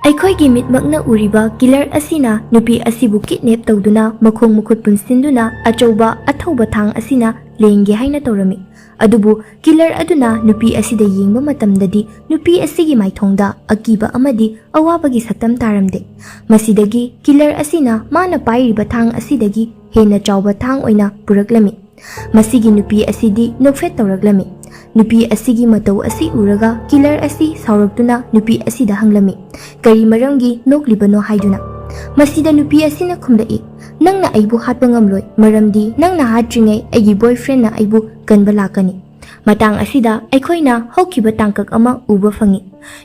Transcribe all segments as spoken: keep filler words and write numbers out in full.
ꯑꯩꯈꯣꯏꯒꯤ ꯃꯤꯠꯃꯛꯅ ꯎꯔꯤꯕ ꯀꯤꯂꯔ ꯑꯁꯤꯅ ꯅꯨꯄꯤ ꯑꯁꯤꯕꯨ ꯀꯤꯗꯅꯦꯞ ꯇꯧꯗꯨꯅ ꯃꯈꯣꯡ ꯃꯈꯨꯠ ꯄꯨꯟꯁꯤꯟꯗꯨꯅ ꯑꯆꯧꯕ ꯑꯊꯧꯕ ꯊꯥꯡ ꯑꯁꯤꯅ ꯂꯦꯡꯒꯦ ꯍꯥꯏꯅ ꯇꯧꯔꯝꯃꯤ꯫ ꯑꯗꯨꯕꯨ ꯀꯤꯂꯔ ꯑꯗꯨꯅ ꯅꯨꯄꯤ ꯑꯁꯤꯗ ꯌꯦꯡꯕ ꯃꯇꯝꯗꯗꯤ ꯅꯨꯄꯤ ꯑꯁꯤꯒꯤ ꯃꯥꯏꯊꯣꯡꯗ ꯑꯀꯤꯕ ꯑꯃꯗꯤ ꯑꯋꯥꯕꯒꯤ ꯁꯛꯇꯝ ꯇꯥꯔꯝꯗꯦ꯫ ꯃꯁꯤꯗꯒꯤ ꯀꯤꯂꯔ ꯑꯁꯤꯅ ꯃꯥꯅ ꯄꯥꯏꯔꯤꯕ ꯊꯥꯡ ꯑꯁꯤꯗꯒꯤ ꯍꯦꯟꯅ ꯆꯥꯎꯕ ꯊꯥꯡ ꯑꯣꯏꯅ ꯄꯨꯔꯛꯂꯝꯃꯤ꯫ ꯃꯁꯤꯒꯤ ꯅꯨꯄꯤ ꯑꯁꯤꯗꯤ ꯅꯣꯛꯐꯦꯠ ꯇꯧꯔꯛꯂꯝꯃꯤ꯫ ꯅꯨꯄꯤ ꯑꯁꯤꯒꯤ ꯃꯇꯧ ꯑꯁꯤ ꯎꯔꯒ ꯀꯤꯂꯔ ꯑꯁꯤ ꯁꯥꯎꯔꯛꯇꯨꯅ ꯅꯨꯄꯤ ꯑꯁꯤꯗ ꯍꯪꯂꯝꯃꯤ, "ꯀꯔꯤ ꯃꯔꯝꯒꯤ ꯅꯣꯛꯂꯤꯕꯅꯣ?" ꯍꯥꯏꯗꯨꯅ꯫ ꯃꯁꯤꯗ ꯅꯨꯄꯤ ꯑꯁꯤꯅ ꯈꯨꯝꯂꯛꯏ, "ꯅꯪꯅ ꯑꯩꯕꯨ ꯍꯥꯠꯄ ꯉꯝꯂꯣꯏ, ꯃꯔꯝꯗꯤ ꯅꯪꯅ ꯍꯥꯠꯇ꯭ꯔꯤꯉꯩ ꯑꯩꯒꯤ ꯕꯣꯏꯐ꯭ꯔꯦꯟꯅ ꯑꯩꯕꯨ ꯀꯟꯕ ꯂꯥꯛꯀꯅꯤ꯫ ꯃꯇꯥꯡ ꯑꯁꯤꯗ ꯑꯩꯈꯣꯏꯅ ꯍꯧꯈꯤꯕ ꯇꯥꯡꯀꯛ ꯑꯃ ꯎꯕ ꯐꯪꯏ꯫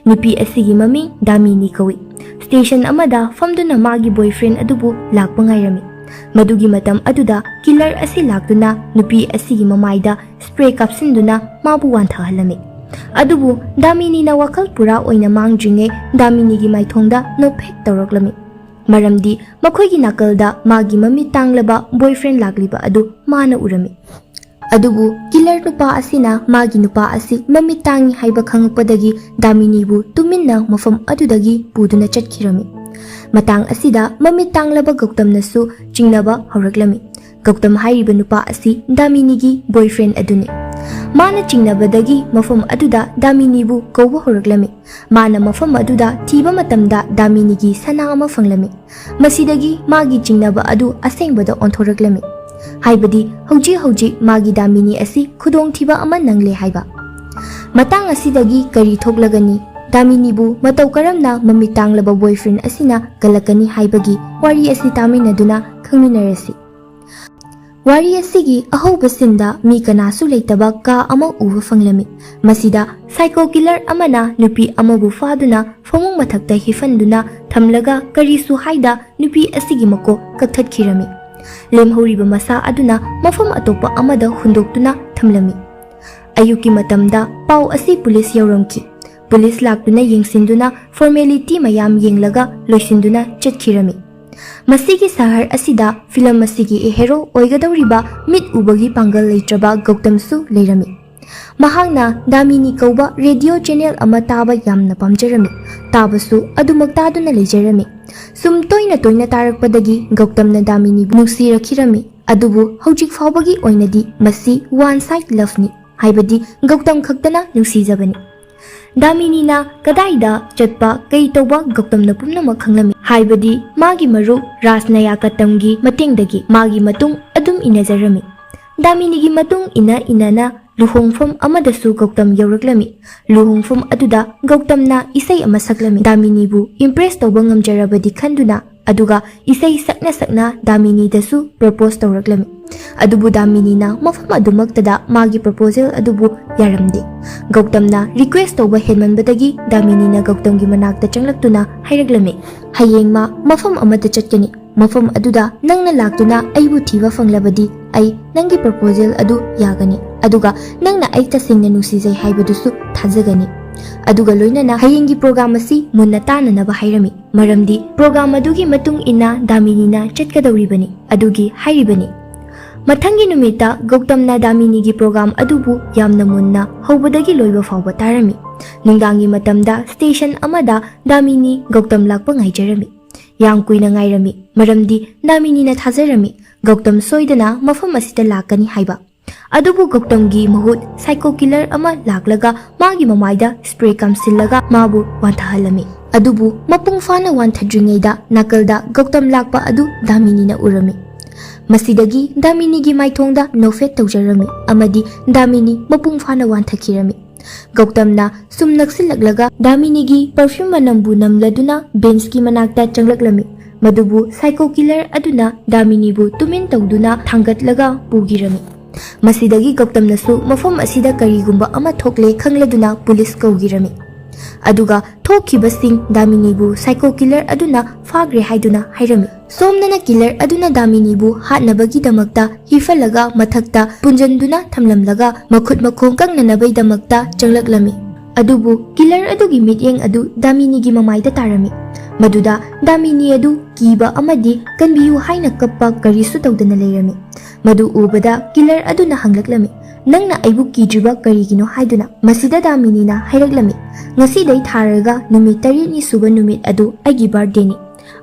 ꯅꯨꯄꯤ ꯑꯁꯤꯒꯤ ꯃꯃꯤꯡ ꯗꯥꯃꯤꯅꯤ ꯀꯧꯏ꯫ ꯁ꯭ꯇꯦꯁꯟ ꯑꯃꯗ ꯐꯝꯗꯨꯅ ꯃꯥꯒꯤ ꯕꯣꯏꯐ꯭ꯔꯦꯟ ꯑꯗꯨꯕꯨ ꯂꯥꯛꯄ ꯉꯥꯏꯔꯝꯃꯤ꯫ ꯃꯗꯨꯒꯤ ꯃꯇꯝ ꯑꯗꯨꯗ ꯀꯤꯂꯔ ꯑꯁꯤ ꯂꯥꯛꯇꯨꯅ ꯅꯨꯄꯤ ꯑꯁꯤꯒꯤ ꯃꯃꯥꯏꯗ ꯁ꯭ꯄ꯭ꯔꯦ ꯀꯥꯞꯁꯤꯟꯗꯨꯅ ꯃꯥꯕꯨ ꯋꯥꯟꯊꯍꯜꯂꯝꯃꯤ꯫ ꯑꯗꯨꯕꯨ ꯗꯥꯃꯤꯅꯤꯅ ꯋꯥꯈꯜ ꯄꯨꯔꯥ ꯑꯣꯏꯅ ꯃꯥꯡꯗ꯭ꯔꯤꯉꯩ ꯗꯥꯃꯤꯅꯤꯒꯤ ꯃꯥꯏꯊꯣꯡꯗ ꯅꯣꯛꯐꯦꯠ ꯇꯧꯔꯛꯂꯝꯃꯤ꯫ ꯃꯔꯝꯗꯤ ꯃꯈꯣꯏꯒꯤ ꯅꯥꯀꯜꯗ ꯃꯥꯒꯤ ꯃꯃꯤꯠ ꯇꯥꯡꯂꯕ ꯕꯣꯏꯐ꯭ꯔꯦꯟ ꯂꯥꯛꯂꯤꯕ ꯑꯗꯨ ꯃꯥꯅ ꯎꯔꯝꯃꯤ꯫ ꯑꯗꯨꯕꯨ ꯀꯤꯂꯔ ꯅꯨꯄꯥ ꯑꯁꯤꯅ ꯃꯥꯒꯤ ꯅꯨꯄꯥ ꯑꯁꯤ ꯃꯃꯤꯠ ꯇꯥꯡꯏ ꯍꯥꯏꯕ ꯈꯪꯂꯛꯄꯗꯒꯤ ꯗꯥꯃꯤꯅꯤꯕꯨ ꯇꯨꯃꯤꯟꯅ ꯃꯐꯝ ꯑꯗꯨꯗꯒꯤ ꯄꯨꯗꯨꯅ ꯆꯠꯈꯤꯔꯝꯃꯤ꯫ ꯃꯇꯥꯡ ꯑꯁꯤꯗ ꯃꯃꯤꯠ ꯇꯥꯡꯂꯕ ꯒꯧꯇꯝꯅꯁꯨ ꯆꯤꯡꯅꯕ ꯍꯧꯔꯛꯂꯝꯃꯤ꯫ ꯒꯧꯇꯝ ꯍꯥꯏꯔꯤꯕ ꯅꯨꯄꯥ ꯑꯁꯤ ꯗꯥꯃꯤꯅꯤꯒꯤ ꯕꯣꯏꯐ꯭ꯔꯦꯟ ꯑꯗꯨꯅꯤ꯫ ꯃꯥꯅ ꯆꯤꯡꯅꯕꯗꯒꯤ ꯃꯐꯝ ꯑꯗꯨꯗ ꯗꯥꯃꯤꯅꯤꯕꯨ ꯀꯧꯕ ꯍꯧꯔꯛꯂꯝꯃꯤ꯫ ꯃꯥꯅ ꯃꯐꯝ ꯑꯗꯨꯗ ꯊꯤꯕ ꯃꯇꯝꯗ ꯗꯥꯃꯤꯅꯤꯒꯤ ꯁꯅꯥ ꯑꯃ ꯐꯪꯂꯝꯃꯤ꯫ ꯃꯁꯤꯗꯒꯤ ꯃꯥꯒꯤ ꯆꯤꯡꯅꯕ ꯑꯗꯨ ꯑꯁꯦꯡꯕꯗ ꯑꯣꯟꯊꯣꯔꯛꯂꯝꯃꯤ꯫ ꯍꯥꯏꯕꯗꯤ ꯍꯧꯖꯤꯛ ꯍꯧꯖꯤꯛ ꯃꯥꯒꯤ ꯗꯥꯃꯤꯅꯤ ꯑꯁꯤ ꯈꯨꯗꯣꯡꯊꯤꯕ ꯑꯃ ꯅꯪꯂꯦ ꯍꯥꯏꯕ꯫ ꯃꯇꯥꯡ ꯑꯁꯤꯗꯒꯤ ꯀꯔꯤ ꯊꯣꯛꯂꯒꯅꯤ? ꯗꯥꯃꯤꯅꯤꯕꯨ ꯃꯇꯧ ꯀꯔꯝꯅ ꯃꯃꯤꯠ ꯇꯥꯡꯂꯕ ꯕꯣꯏꯐ꯭ꯔꯦꯟ ꯑꯁꯤꯅ ꯀꯜꯂꯛꯀꯅꯤ ꯍꯥꯏꯕꯒꯤ ꯋꯥꯔꯤ ꯑꯁꯤ ꯇꯥꯃꯤꯟꯅꯗꯨꯅ ꯈꯪꯃꯤꯟꯅꯔꯁꯤ꯫ ꯋꯥꯔꯤ ꯑꯁꯤꯒꯤ ꯑꯍꯧꯕ ꯁꯤꯟꯗ ꯃꯤ ꯀꯅꯥꯁꯨ ꯂꯩꯇꯕ ꯀꯥ ꯑꯃ ꯎꯕ ꯐꯪꯂꯝꯃꯤ꯫ ꯃꯁꯤꯗ ꯁꯥꯏꯀꯣ ꯀꯤꯂꯔ ꯑꯃꯅ ꯅꯨꯄꯤ ꯑꯃꯕꯨ ꯐꯥꯗꯨꯅ ꯐꯃꯨꯡ ꯃꯊꯛꯇ ꯍꯤꯞꯍꯟꯗꯨꯅ ꯊꯝꯂꯒ ꯀꯔꯤꯁꯨ ꯍꯥꯏꯗ ꯅꯨꯄꯤ ꯑꯁꯤꯒꯤ ꯃꯀꯣꯛ ꯀꯛꯊꯠꯈꯤꯔꯝꯃꯤ꯫ ꯂꯦꯝꯍꯧꯔꯤꯕ ꯃꯁꯥ ꯑꯗꯨꯅ ꯃꯐꯝ ꯑꯇꯣꯞꯄ ꯑꯃꯗ ꯍꯨꯟꯗꯣꯛꯇꯨꯅ ꯊꯝꯂꯝꯃꯤ꯫ ꯑꯌꯨꯛꯀꯤ ꯃꯇꯝꯗ ꯄꯥꯎ ꯑꯁꯤ ꯄꯨꯂꯤꯁ ꯌꯧꯔꯝꯈꯤ꯫ ꯄꯨꯂꯤꯁ ꯂꯥꯛꯇꯨꯅ ꯌꯦꯡꯁꯤꯟꯗꯨꯅ ꯐꯣꯔꯃꯦꯂꯤꯇꯤ ꯃꯌꯥꯝ ꯌꯦꯡꯂꯒ ꯂꯣꯏꯁꯤꯟꯗꯨꯅ ꯆꯠꯈꯤꯔꯝꯃꯤ꯫ ꯃꯁꯤꯒꯤ ꯁꯍꯔ ꯑꯁꯤꯗ ꯐꯤꯂꯝ ꯑꯁꯤꯒꯤ ꯍꯦꯔꯣ ꯑꯣꯏꯒꯗꯧꯔꯤꯕ ꯃꯤꯠ ꯎꯕꯒꯤ ꯄꯥꯡꯒꯜ ꯂꯩꯇ꯭ꯔꯕ ꯒꯧꯇꯝꯁꯨ ꯂꯩꯔꯝꯃꯤ꯫ ꯃꯍꯥꯛꯅ ꯗꯥꯃꯤꯅꯤ ꯀꯧꯕ ꯔꯦꯗꯤꯑꯣ ꯆꯦꯅꯦꯜ ꯑꯃ ꯇꯥꯕ ꯌꯥꯝꯅ ꯄꯥꯝꯖꯔꯝꯃꯤ꯫ ꯇꯥꯕꯁꯨ ꯑꯗꯨꯃꯛ ꯇꯥꯗꯨꯅ ꯂꯩꯖꯔꯝꯃꯤ꯫ ꯁꯨꯝ ꯇꯣꯏꯅ ꯇꯣꯏꯅ ꯇꯥꯔꯛꯄꯗꯒꯤ ꯒꯧꯇꯝꯅ ꯗꯥꯃꯤꯅꯤꯕꯨ ꯅꯨꯡꯁꯤꯔꯛꯈꯤꯔꯝꯃꯤ꯫ ꯑꯗꯨꯕꯨ ꯍꯧꯖꯤꯛ ꯐꯥꯎꯕꯒꯤ ꯑꯣꯏꯅꯗꯤ ꯃꯁꯤ one side loveꯅꯤ, ꯍꯥꯏꯕꯗꯤ ꯒꯧꯇꯝ ꯈꯛꯇꯅ ꯅꯨꯡꯁꯤꯖꯕꯅꯤ꯫ ꯗꯥꯃꯤꯅꯤꯅ ꯀꯗꯥꯏꯗ ꯆꯠꯄ, ꯀꯩ ꯇꯧꯕ ꯒꯧꯇꯝꯅ ꯄꯨꯝꯅꯃꯛ ꯈꯪꯂꯝꯃꯤ, ꯍꯥꯏꯕꯗꯤ ꯃꯥꯒꯤ ꯃꯔꯨꯞ ꯔꯥꯖꯅꯌꯥ ꯀꯇꯝꯒꯤ ꯃꯇꯦꯡꯗꯒꯤ ꯃꯥꯒꯤ ꯃꯇꯨꯡ ꯑꯗꯨꯝ ꯏꯟꯅꯖꯔꯝꯃꯤ꯫ ꯗꯥꯃꯤꯅꯤꯒꯤ ꯃꯇꯨꯡ ꯏꯟꯅ ꯏꯟꯅꯅ ꯂꯨꯍꯣꯡꯐꯝ ꯑꯃꯗꯁꯨ ꯒꯧꯇꯝ ꯌꯧꯔꯛꯂꯝꯃꯤ꯫ ꯂꯨꯍꯣꯡꯐꯝ ꯑꯗꯨꯗ ꯒꯧꯇꯝꯅ ꯏꯁꯩ ꯑꯃ ꯁꯛꯂꯝꯃꯤ꯫ ꯗꯥꯃꯤꯅꯤꯕꯨ impress ꯇꯧꯕ ꯉꯝꯖꯔꯕꯗꯤ ꯈꯟꯗꯨꯅ, ꯑꯗꯨꯒ ꯏꯁꯩ ꯁꯛꯅ ꯁꯛꯅ ꯗꯥꯃꯤꯅꯤꯗꯁꯨ propose ꯇꯧꯔꯛꯂꯝꯃꯤ꯫ ꯑꯗꯨꯕꯨ ꯗꯥꯃꯤꯅꯤꯅ ꯃꯐꯝ ꯑꯗꯨꯃꯛꯇꯗ ꯃꯥꯒꯤ proposal ꯑꯗꯨꯕꯨ ꯌꯥꯔꯝꯗꯦ꯫ ꯒꯧꯇꯝꯅ request ꯇꯧꯕ ꯍꯦꯟꯃꯟꯕꯗꯒꯤ ꯗꯥꯃꯤꯅꯤꯅ ꯒꯧꯇꯝꯒꯤ ꯃꯅꯥꯛꯇ ꯆꯪꯂꯛꯇꯨꯅ ꯍꯥꯏꯔꯛꯂꯝꯃꯤ, "ꯍꯌꯦꯡ ꯃꯥ ꯃꯐꯝ ꯑꯃꯗ ꯆꯠꯀꯅꯤ꯫ ꯃꯐꯝ ꯑꯗꯨꯗ ꯅꯪꯅ ꯂꯥꯛꯇꯨꯅ ꯑꯩꯕꯨ ꯊꯤꯕ ꯐꯪꯂꯕꯗꯤ ꯑꯩ ꯅꯪꯒꯤ proposal ꯑꯗꯨ ꯌꯥꯒꯅꯤ꯫ ꯑꯗꯨꯒ ꯅꯪꯅ ꯑꯩ ꯇꯁꯦꯡꯅ ꯅꯨꯡꯁꯤꯖꯩ ꯍꯥꯏꯕꯗꯨꯁꯨ ꯊꯥꯖꯒꯅꯤ꯫ ꯑꯗꯨꯒ ꯂꯣꯏꯅꯅ ꯍꯌꯦꯡꯒꯤ program ꯑꯁꯤ ꯃꯨꯟꯅ ꯇꯥꯅꯅꯕ ꯍꯥꯏꯔꯝꯃꯤ꯫ ꯃꯔꯝꯗꯤ program ꯑꯗꯨꯒꯤ ꯃꯇꯨꯡ ꯏꯟꯅ ꯗꯥꯃꯤꯅꯤꯅ ꯆꯠꯀꯗꯧꯔꯤꯕꯅꯤ꯫ ꯑꯗꯨꯒꯤ ꯍꯥꯏꯔꯤꯕꯅꯤ꯫" ꯃꯊꯪꯒꯤ ꯅꯨꯃꯤꯠꯇ ꯒꯧꯇꯝꯅ ꯗꯥꯃꯤꯅꯤꯒꯤ program ꯑꯗꯨꯕꯨ ꯌꯥꯝꯅ ꯃꯨꯟꯅ ꯍꯧꯕꯗꯒꯤ ꯂꯣꯏꯕ ꯐꯥꯎꯕ ꯇꯥꯔꯝꯃꯤ꯫ ꯅꯨꯡꯗꯥꯡꯒꯤ ꯃꯇꯝꯗ station ꯑꯃꯗ ꯗꯥꯃꯤꯅꯤ ꯒꯧꯇꯝ ꯂꯥꯛꯄ ꯉꯥꯏꯖꯔꯝꯃꯤ꯫ ꯌꯥꯝ ꯀꯨꯏꯅ ꯉꯥꯏꯔꯝꯃꯤ, ꯃꯔꯝꯗꯤ ꯗꯥꯃꯤꯅꯤꯅ ꯊꯥꯖꯔꯝꯃꯤ ꯒꯧꯇꯝ ꯁꯣꯏꯗꯅ ꯃꯐꯝ ꯑꯁꯤꯗ ꯂꯥꯛꯀꯅꯤ ꯍꯥꯏꯕ꯫ ꯑꯗꯨꯕꯨ ꯒꯧꯇꯝꯒꯤ ꯃꯍꯨꯠ psycho killer ꯑꯃ ꯂꯥꯛꯂꯒ ꯃꯥꯒꯤ ꯃꯃꯥꯏꯗ spray ꯀꯥꯝꯁꯤꯜꯂꯒ ꯃꯥꯕꯨ ꯋꯥꯟꯊꯍꯜꯂꯝꯃꯤ꯫ ꯑꯗꯨꯕꯨ ꯃꯄꯨꯡ ꯐꯥꯅ ꯋꯥꯟꯊꯗ꯭ꯔꯤꯉꯩꯗ ꯅꯥꯀꯜꯗ ꯒꯧꯇꯝ ꯂꯥꯛꯄ ꯑꯗꯨ ꯗꯥꯃꯤꯅꯤꯅ ꯎꯔꯝꯃꯤ꯫ ꯃꯁꯤꯗꯒꯤ ꯗꯥꯃꯤꯅꯤꯒꯤ ꯃꯥꯏꯊꯣꯡꯗ ꯅꯣꯛꯐꯦꯠ ꯇꯧꯖꯔꯝꯃꯤ ꯑꯃꯗꯤ ꯗꯥꯃꯤꯅꯤ ꯃꯄꯨꯡ ꯐꯥꯅ ꯋꯥꯟꯊꯈꯤꯔꯝꯃꯤ꯫ ꯒꯧꯇꯝꯅ ꯁꯨꯝ ꯅꯛꯁꯤꯜꯂꯛꯂꯒ ꯗꯥꯃꯤꯅꯤꯒꯤ perfume ꯃꯅꯝꯕꯨ ꯅꯝꯂꯗꯨꯅ benchꯀꯤ ꯃꯅꯥꯛꯇ ꯆꯪꯂꯛꯂꯝꯃꯤ꯫ ꯃꯗꯨꯕꯨ psycho killer ꯑꯗꯨꯅ ꯗꯥꯃꯤꯅꯤꯕꯨ ꯇꯨꯃꯤꯟ ꯇꯧꯗꯨꯅ ꯊꯥꯡꯒꯠꯂꯒ ꯄꯨꯈꯤꯔꯝꯃꯤ꯫ ꯃꯁꯤꯗꯒꯤ ꯒꯧꯇꯝꯅꯁꯨ ꯃꯐꯝ ꯑꯁꯤꯗ ꯀꯔꯤꯒꯨꯝꯕ ꯑꯃ ꯊꯣꯛꯂꯦ ꯈꯪꯂꯗꯨꯅ ꯄꯨꯂꯤꯁ ꯀꯧꯈꯤꯔꯝꯃꯤ꯫ ꯑꯗꯨꯒ ꯊꯣꯛꯈꯤꯕꯁꯤꯡ ꯗꯥꯃꯤꯅꯤꯕꯨ psycho killer ꯑꯗꯨꯅ ꯐꯥꯈ꯭ꯔꯦ ꯍꯥꯏꯗꯨꯅ ꯍꯥꯏꯔꯝꯃꯤ꯫ ꯁꯣꯝꯗꯅ killer ꯑꯗꯨꯅ ꯗꯥꯃꯤꯅꯤꯕꯨ ꯍꯥꯠꯅꯕꯒꯤꯗꯃꯛꯇ ꯍꯤꯐꯜꯂꯒ ꯃꯊꯛꯇ ꯄꯨꯟꯖꯟꯗꯨꯅ ꯊꯝꯂꯝꯂꯒ ꯃꯈꯨꯠ ꯃꯈꯣꯡ ꯀꯪꯅꯅꯕꯒꯤꯗꯃꯛꯇ ꯆꯪꯂꯛꯂꯝꯃꯤ꯫ ꯑꯗꯨꯕꯨ killer ꯑꯗꯨꯒꯤ ꯃꯤꯠꯌꯦꯡ ꯑꯗꯨ ꯗꯥꯃꯤꯅꯤꯒꯤ ꯃꯃꯥꯏꯗ ꯇꯥꯔꯝꯃꯤ꯫ ꯃꯗꯨꯗ ꯗꯥꯃꯤꯅꯤ ꯑꯗꯨ ꯀꯤꯕ ꯑꯃꯗꯤ "ꯀꯟꯕꯤꯌꯨ" ꯍꯥꯏꯅ ꯀꯞꯄ ꯀꯔꯤꯁꯨ ꯇꯧꯗꯅ ꯂꯩꯔꯝꯃꯤ꯫ ꯃꯗꯨ ꯎꯕꯗ killer ꯑꯗꯨꯅ ꯍꯪꯂꯛꯂꯝꯃꯤ, "ꯅꯪꯅ ꯑꯩꯕꯨ ꯀꯤꯗ꯭ꯔꯤꯕ ꯀꯔꯤꯒꯤꯅꯣ?" ꯍꯥꯏꯗꯨꯅ꯫ ꯃꯁꯤꯗ ꯗꯥꯃꯤꯅꯤꯅ ꯍꯥꯏꯔꯛꯂꯝꯃꯤ, "ꯉꯁꯤꯗꯩ ꯊꯥꯔꯒ ꯅꯨꯃꯤꯠ ꯇꯔꯦꯠꯅꯤ ꯁꯨꯕ ꯅꯨꯃꯤꯠ ꯑꯗꯨ ꯑꯩꯒꯤ ꯕꯥꯔꯊꯗꯦꯅꯤ꯫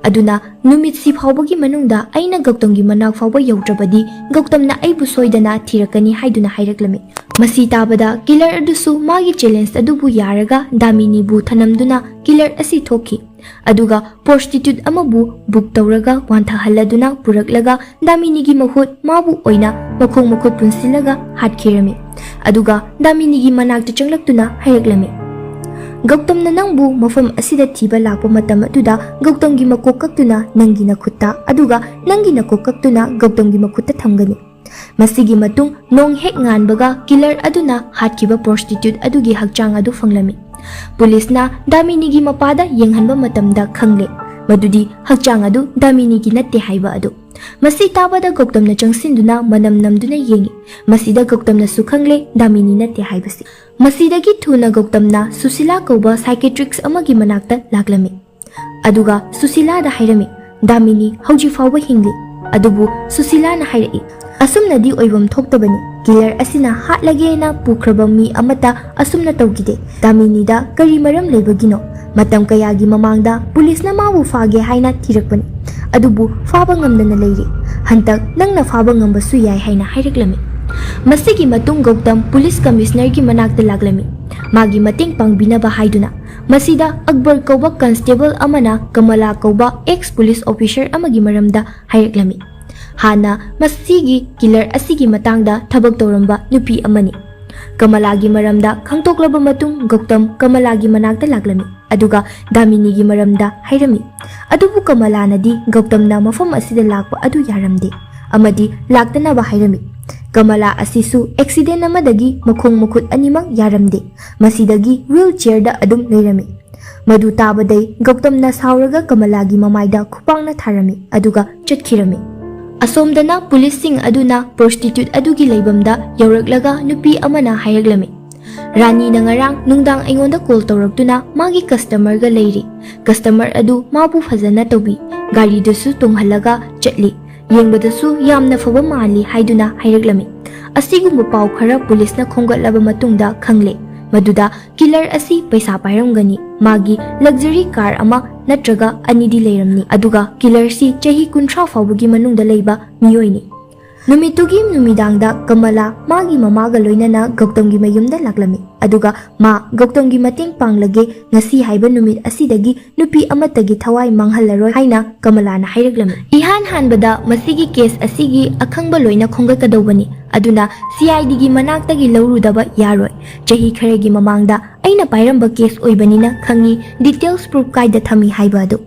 ꯑꯗꯨꯅ ꯅꯨꯃꯤꯠꯁꯤ ꯐꯥꯎꯕꯒꯤ ꯃꯅꯨꯡꯗ ꯑꯩꯅ ꯒꯧꯇꯝꯒꯤ ꯃꯅꯥꯛ ꯐꯥꯎꯕ ꯌꯧꯗ꯭ꯔꯕꯗꯤ ꯒꯧꯇꯝꯅ ꯑꯩꯕꯨ ꯁꯣꯏꯗꯅ ꯊꯤꯔꯛꯀꯅꯤ" ꯍꯥꯏꯗꯨꯅ ꯍꯥꯏꯔꯛꯂꯝꯃꯤ꯫ ꯃꯁꯤ ꯇꯥꯕꯗ ꯀꯤꯂꯔ ꯑꯗꯨꯁꯨ ꯃꯥꯒꯤ ꯆꯦꯂꯦꯟꯖ ꯑꯗꯨꯕꯨ ꯌꯥꯔꯒ ꯗꯥꯃꯤꯅꯤꯕꯨ ꯊꯅꯝꯗꯨꯅ ꯀꯤꯂꯔ ꯑꯁꯤ ꯊꯣꯛꯈꯤ꯫ ꯑꯗꯨꯒ ꯄ꯭ꯔꯣꯁꯇꯤꯇ꯭ꯌꯨꯠ ꯑꯃꯕꯨ ꯕꯨꯛ ꯇꯧꯔꯒ ꯋꯥꯟꯊꯍꯜꯂꯗꯨꯅ ꯄꯨꯔꯛꯂꯒ ꯗꯥꯃꯤꯅꯤꯒꯤ ꯃꯍꯨꯠ ꯃꯥꯕꯨ ꯑꯣꯏꯅ ꯃꯈꯣꯡ ꯃꯈꯨꯠ ꯄꯨꯟꯁꯤꯜꯂꯒ ꯍꯥꯠꯈꯤꯔꯝꯃꯤ꯫ ꯑꯗꯨꯒ ꯗꯥꯃꯤꯅꯤꯒꯤ ꯃꯅꯥꯛꯇ ꯆꯪꯂꯛꯇꯨꯅ ꯍꯥꯏꯔꯛꯂꯝꯃꯤ, "ꯒꯧꯇꯝꯅ ꯅꯪꯕꯨ ꯃꯐꯝ ꯑꯁꯤꯗ ꯊꯤꯕ ꯂꯥꯛꯄ ꯃꯇꯝ ꯑꯗꯨꯗ ꯒꯧꯇꯝꯒꯤ ꯃꯀꯣꯛ ꯀꯛꯇꯨꯅ ꯅꯪꯒꯤ ꯅꯈꯨꯠꯇ, ꯑꯗꯨꯒ ꯅꯪꯒꯤ ꯅꯀꯣꯛ ꯀꯛꯇꯨꯅ ꯒꯧꯇꯝꯒꯤ ꯃꯈꯨꯠꯇ ꯊꯝꯒꯅꯤ"꯫ ꯃꯁꯤꯒꯤ ꯃꯇꯨꯡ ꯅꯣꯡ ꯍꯦꯛ ꯉꯥꯟꯕꯒ ꯀꯤꯂꯔ ꯑꯗꯨꯅ ꯍꯥꯠꯈꯤꯕ ꯄ꯭ꯔꯣꯁꯇꯤꯇ꯭ꯌꯨꯠ ꯑꯗꯨꯒꯤ ꯍꯛꯆꯥꯡ ꯑꯗꯨ ꯐꯪꯂꯝꯃꯤ꯫ ꯄꯨꯂꯤꯁꯅ ꯗꯥꯃꯤꯅꯤꯒꯤ ꯃꯄꯥꯗ ꯌꯦꯡꯍꯟꯕ ꯃꯇꯝꯗ ꯈꯪꯂꯦ ꯃꯗꯨꯗꯤ ꯍꯛꯆꯥꯡ ꯑꯗꯨ ꯗꯥꯃꯤꯅꯤꯒꯤ ꯅꯠꯇꯦ ꯍꯥꯏꯕ ꯑꯗꯨ꯫ ꯃꯁꯤ ꯇꯥꯕꯗ ꯒꯧꯇꯝꯅ ꯆꯪꯁꯤꯟꯗꯨꯅ ꯃꯅꯝ ꯅꯝꯗꯨꯅ ꯌꯦꯡꯉꯤ꯫ ꯃꯁꯤꯗ ꯒꯧꯇꯝꯅꯁꯨ ꯈꯪꯂꯦ ꯗꯥꯃꯤꯅꯤ ꯅꯠꯇꯦ ꯍꯥꯏꯕꯁꯤ꯫ ꯃꯁꯤꯗꯒꯤ ꯊꯨꯅ ꯒꯧꯇꯝꯅ ꯁꯨꯁꯤꯂꯥ ꯀꯧꯕ ꯁꯥꯏꯀꯦꯇ꯭ꯔꯤꯛꯁ ꯑꯃꯒꯤ ꯃꯅꯥꯛꯇ ꯂꯥꯛꯂꯝꯃꯤ꯫ ꯑꯗꯨꯒ ꯁꯨꯁꯤꯂꯥꯗ ꯍꯥꯏꯔꯝꯃꯤ, "ꯗꯥꯃꯤꯅꯤ ꯍꯧꯖꯤꯛ ꯐꯥꯎꯕ ꯍꯤꯡꯂꯤ"꯫ ꯑꯗꯨꯕꯨ ꯁꯨꯁꯤꯂꯥꯅ ꯍꯥꯏꯔꯛꯏ, "ꯑꯁꯨꯝꯅꯗꯤ ꯑꯣꯏꯐꯝ ꯊꯣꯛꯇꯕꯅꯤ꯫ ꯀꯤꯂꯔ ꯑꯁꯤꯅ ꯍꯥꯠꯂꯒꯦꯅ ꯄꯨꯈ꯭ꯔꯕ ꯃꯤ ꯑꯃꯠꯇ ꯑꯁꯨꯝꯅ ꯇꯧꯈꯤꯗꯦ꯫ ꯗꯥꯃꯤꯅꯤꯗ ꯀꯔꯤ ꯃꯔꯝ ꯂꯩꯕꯒꯤꯅꯣ? ꯃꯇꯝ ꯀꯌꯥꯒꯤ ꯃꯃꯥꯡꯗ ꯄꯨꯂꯤꯁꯅ ꯃꯥꯕꯨ ꯐꯥꯒꯦ ꯍꯥꯏꯅ ꯊꯤꯔꯛꯄꯅꯤ, ꯑꯗꯨꯕꯨ ꯐꯥꯕ ꯉꯝꯗꯅ ꯂꯩꯔꯤ꯫ ꯍꯟꯇꯛ ꯅꯪꯅ ꯐꯥꯕ ꯉꯝꯕꯁꯨ ꯌꯥꯏ" ꯍꯥꯏꯅ ꯍꯥꯏꯔꯛꯂꯝꯃꯤ꯫ ꯃꯁꯤꯒꯤ ꯃꯇꯨꯡ ꯒꯧꯇꯝ ꯄꯨꯂꯤꯁ ꯀꯃꯤꯁꯅꯔꯒꯤ ꯃꯅꯥꯛꯇ ꯂꯥꯛꯂꯝꯃꯤ, ꯃꯥꯒꯤ ꯃꯇꯦꯡ ꯄꯥꯡꯕꯤꯅꯕ ꯍꯥꯏꯗꯨꯅ꯫ ꯃꯁꯤꯗ ꯑꯛꯕꯔ ꯀꯧꯕ ꯀꯟꯁꯇꯦꯕꯜ ꯑꯃꯅ ꯀꯃꯂꯥ ꯀꯧꯕ ꯑꯦꯛꯁ ꯄꯨꯂꯤꯁ ꯑꯣꯐꯤꯁꯔ ꯑꯃꯒꯤ ꯃꯔꯝꯗ ꯍꯥꯏꯔꯛꯂꯝꯃꯤ꯫ ꯍꯥꯟꯅ ꯃꯁꯤꯒꯤ ꯀꯤꯂꯔ ꯑꯁꯤꯒꯤ ꯃꯇꯥꯡꯗ ꯊꯕꯛ ꯇꯧꯔꯝꯕ ꯅꯨꯄꯤ ꯑꯃꯅꯤ꯫ ꯀꯃꯂꯥꯒꯤ ꯃꯔꯝꯗ ꯈꯪꯗꯣꯛꯂꯕ ꯃꯇꯨꯡ ꯒꯧꯇꯝ ꯀꯃꯂꯥꯒꯤ ꯃꯅꯥꯛꯇ ꯂꯥꯛꯂꯝꯃꯤ, ꯑꯗꯨꯒ ꯗꯥꯃꯤꯅꯤꯒꯤ ꯃꯔꯝꯗ ꯍꯥꯏꯔꯝꯃꯤ꯫ ꯑꯗꯨꯕꯨ ꯀꯃꯂꯥꯅꯗꯤ ꯒꯧꯇꯝꯅ ꯃꯐꯝ ꯑꯁꯤꯗ ꯂꯥꯛꯄ ꯑꯗꯨ ꯌꯥꯔꯝꯗꯦ ꯑꯃꯗꯤ ꯂꯥꯛꯇꯅꯕ ꯍꯥꯏꯔꯝꯃꯤ꯫ ꯀꯃꯂꯥ ꯑꯁꯤꯁꯨ ꯑꯦꯛꯁꯤꯗꯦꯟ ꯑꯃꯗꯒꯤ ꯃꯈꯣꯡ ꯃꯈꯨꯠ ꯑꯅꯤꯃꯛ ꯌꯥꯔꯝꯗꯦ꯫ ꯃꯁꯤꯗꯒꯤ ꯋꯤꯜ ꯆꯤꯌꯔꯗ ꯑꯗꯨꯝ ꯂꯩꯔꯝꯃꯤ꯫ ꯃꯗꯨ ꯇꯥꯕꯗꯩ ꯒꯧꯇꯝꯅ ꯁꯥꯎꯔꯒ ꯀꯃꯂꯥꯒꯤ ꯃꯃꯥꯏꯗ ꯈꯨꯄꯥꯛꯅ ꯊꯥꯔꯝꯃꯤ, ꯑꯗꯨꯒ ꯆꯠꯈꯤꯔꯝꯃꯤ꯫ ꯑꯁꯣꯝꯗꯅ ꯄꯨꯂꯤꯁꯁꯤꯡ ꯑꯗꯨꯅ ꯄ꯭ꯔꯣꯁꯇꯤꯇ꯭ꯌꯨꯠ ꯑꯗꯨꯒꯤ ꯂꯩꯐꯝꯗ ꯌꯧꯔꯛꯂꯒ ꯅꯨꯄꯤ ꯑꯃꯅ ꯍꯥꯏꯔꯛꯂꯝꯃꯤ, "ꯔꯥꯅꯤꯅ ꯉꯔꯥꯡ ꯅꯨꯡꯗꯥꯡ ꯑꯩꯉꯣꯟꯗ ꯀꯣꯜ ꯇꯧꯔꯛꯇꯨꯅ ꯃꯥꯒꯤ ꯀꯁꯇꯃꯔꯒ ꯂꯩꯔꯤ꯫ ꯀꯁꯇꯃꯔ ꯑꯗꯨ ꯃꯥꯕꯨ ꯐꯖꯅ ꯇꯧꯕꯤ, ꯒꯥꯔꯤꯗꯨꯁꯨ ꯇꯣꯡꯍꯜꯂꯒ ꯆꯠꯂꯤ꯫ ꯌꯦꯡꯕꯗꯁꯨ ꯌꯥꯝꯅ ꯐꯕ ꯃꯥꯜꯂꯤ" ꯍꯥꯏꯗꯨꯅ ꯍꯥꯏꯔꯛꯂꯝꯃꯤ꯫ ꯑꯁꯤꯒꯨꯝꯕ ꯄꯥꯎ ꯈꯔ ꯄꯨꯂꯤꯁꯅ ꯈꯣꯝꯒꯠꯂꯕ ꯃꯇꯨꯡꯗ ꯈꯪꯂꯦ ꯃꯗꯨꯗ ꯀꯤꯂꯔ ꯑꯁꯤ ꯄꯩꯁꯥ ꯄꯥꯏꯔꯝꯒꯅꯤ, ꯃꯥꯒꯤ ꯂꯛꯖꯔꯤ ꯀꯥꯔ ꯑꯃ ꯅꯠꯇ꯭ꯔꯒ ꯑꯅꯤꯗꯤ ꯂꯩꯔꯝꯅꯤ, ꯑꯗꯨꯒ ꯀꯤꯂꯔꯁꯤ ꯆꯍꯤ ꯀꯨꯟꯊ꯭ꯔꯥ ꯐꯥꯎꯕꯒꯤ ꯃꯅꯨꯡꯗ ꯂꯩꯕ ꯃꯤꯑꯣꯏꯅꯤ꯫ ꯅꯨꯃꯤꯠꯇꯨꯒꯤ ꯅꯨꯃꯤꯗꯥꯡꯗ ꯀꯃꯂꯥ ꯃꯥꯒꯤ ꯃꯃꯥꯒ ꯂꯣꯏꯅꯅ ꯒꯧꯇꯝꯒꯤ ꯃꯌꯨꯝꯗ ꯂꯥꯛꯂꯝꯃꯤ, ꯑꯗꯨꯒ ꯃꯥ ꯒꯧꯇꯝꯒꯤ ꯃꯇꯦꯡ ꯄꯥꯡꯂꯒꯦ, ꯉꯁꯤ ꯍꯥꯏꯕ ꯅꯨꯃꯤꯠ ꯑꯁꯤꯗꯒꯤ ꯅꯨꯄꯤ ꯑꯃꯠꯇꯒꯤ ꯊꯋꯥꯏ ꯃꯥꯡꯍꯜꯂꯔꯣꯏ ꯍꯥꯏꯅ ꯀꯃꯂꯥꯅ ꯍꯥꯏꯔꯛꯂꯝꯃꯤ꯫ ꯏꯍꯥꯟ ꯍꯥꯟꯕꯗ ꯃꯁꯤꯒꯤ ꯀꯦꯁ ꯑꯁꯤꯒꯤ ꯑꯈꯪꯕ ꯂꯣꯏꯅ ꯈꯣꯝꯒꯠꯀꯗꯧꯕꯅꯤ, ꯑꯗꯨꯅ ꯁꯤ ꯑꯥꯏ ꯗꯤꯒꯤ ꯃꯅꯥꯛꯇꯒꯤ ꯂꯧꯔꯨꯗꯕ ꯌꯥꯔꯣꯏ꯫ ꯆꯍꯤ ꯈꯔꯒꯤ ꯃꯃꯥꯡꯗ ꯑꯩꯅ ꯄꯥꯏꯔꯝꯕ ꯀꯦꯁ ꯑꯣꯏꯕꯅꯤꯅ ꯈꯪꯉꯤ ꯗꯤꯇꯦꯜꯁ ꯄ꯭ꯔꯨꯐ ꯀꯥꯏꯗ ꯊꯝꯃꯤ ꯍꯥꯏꯕ ꯑꯗꯨ꯫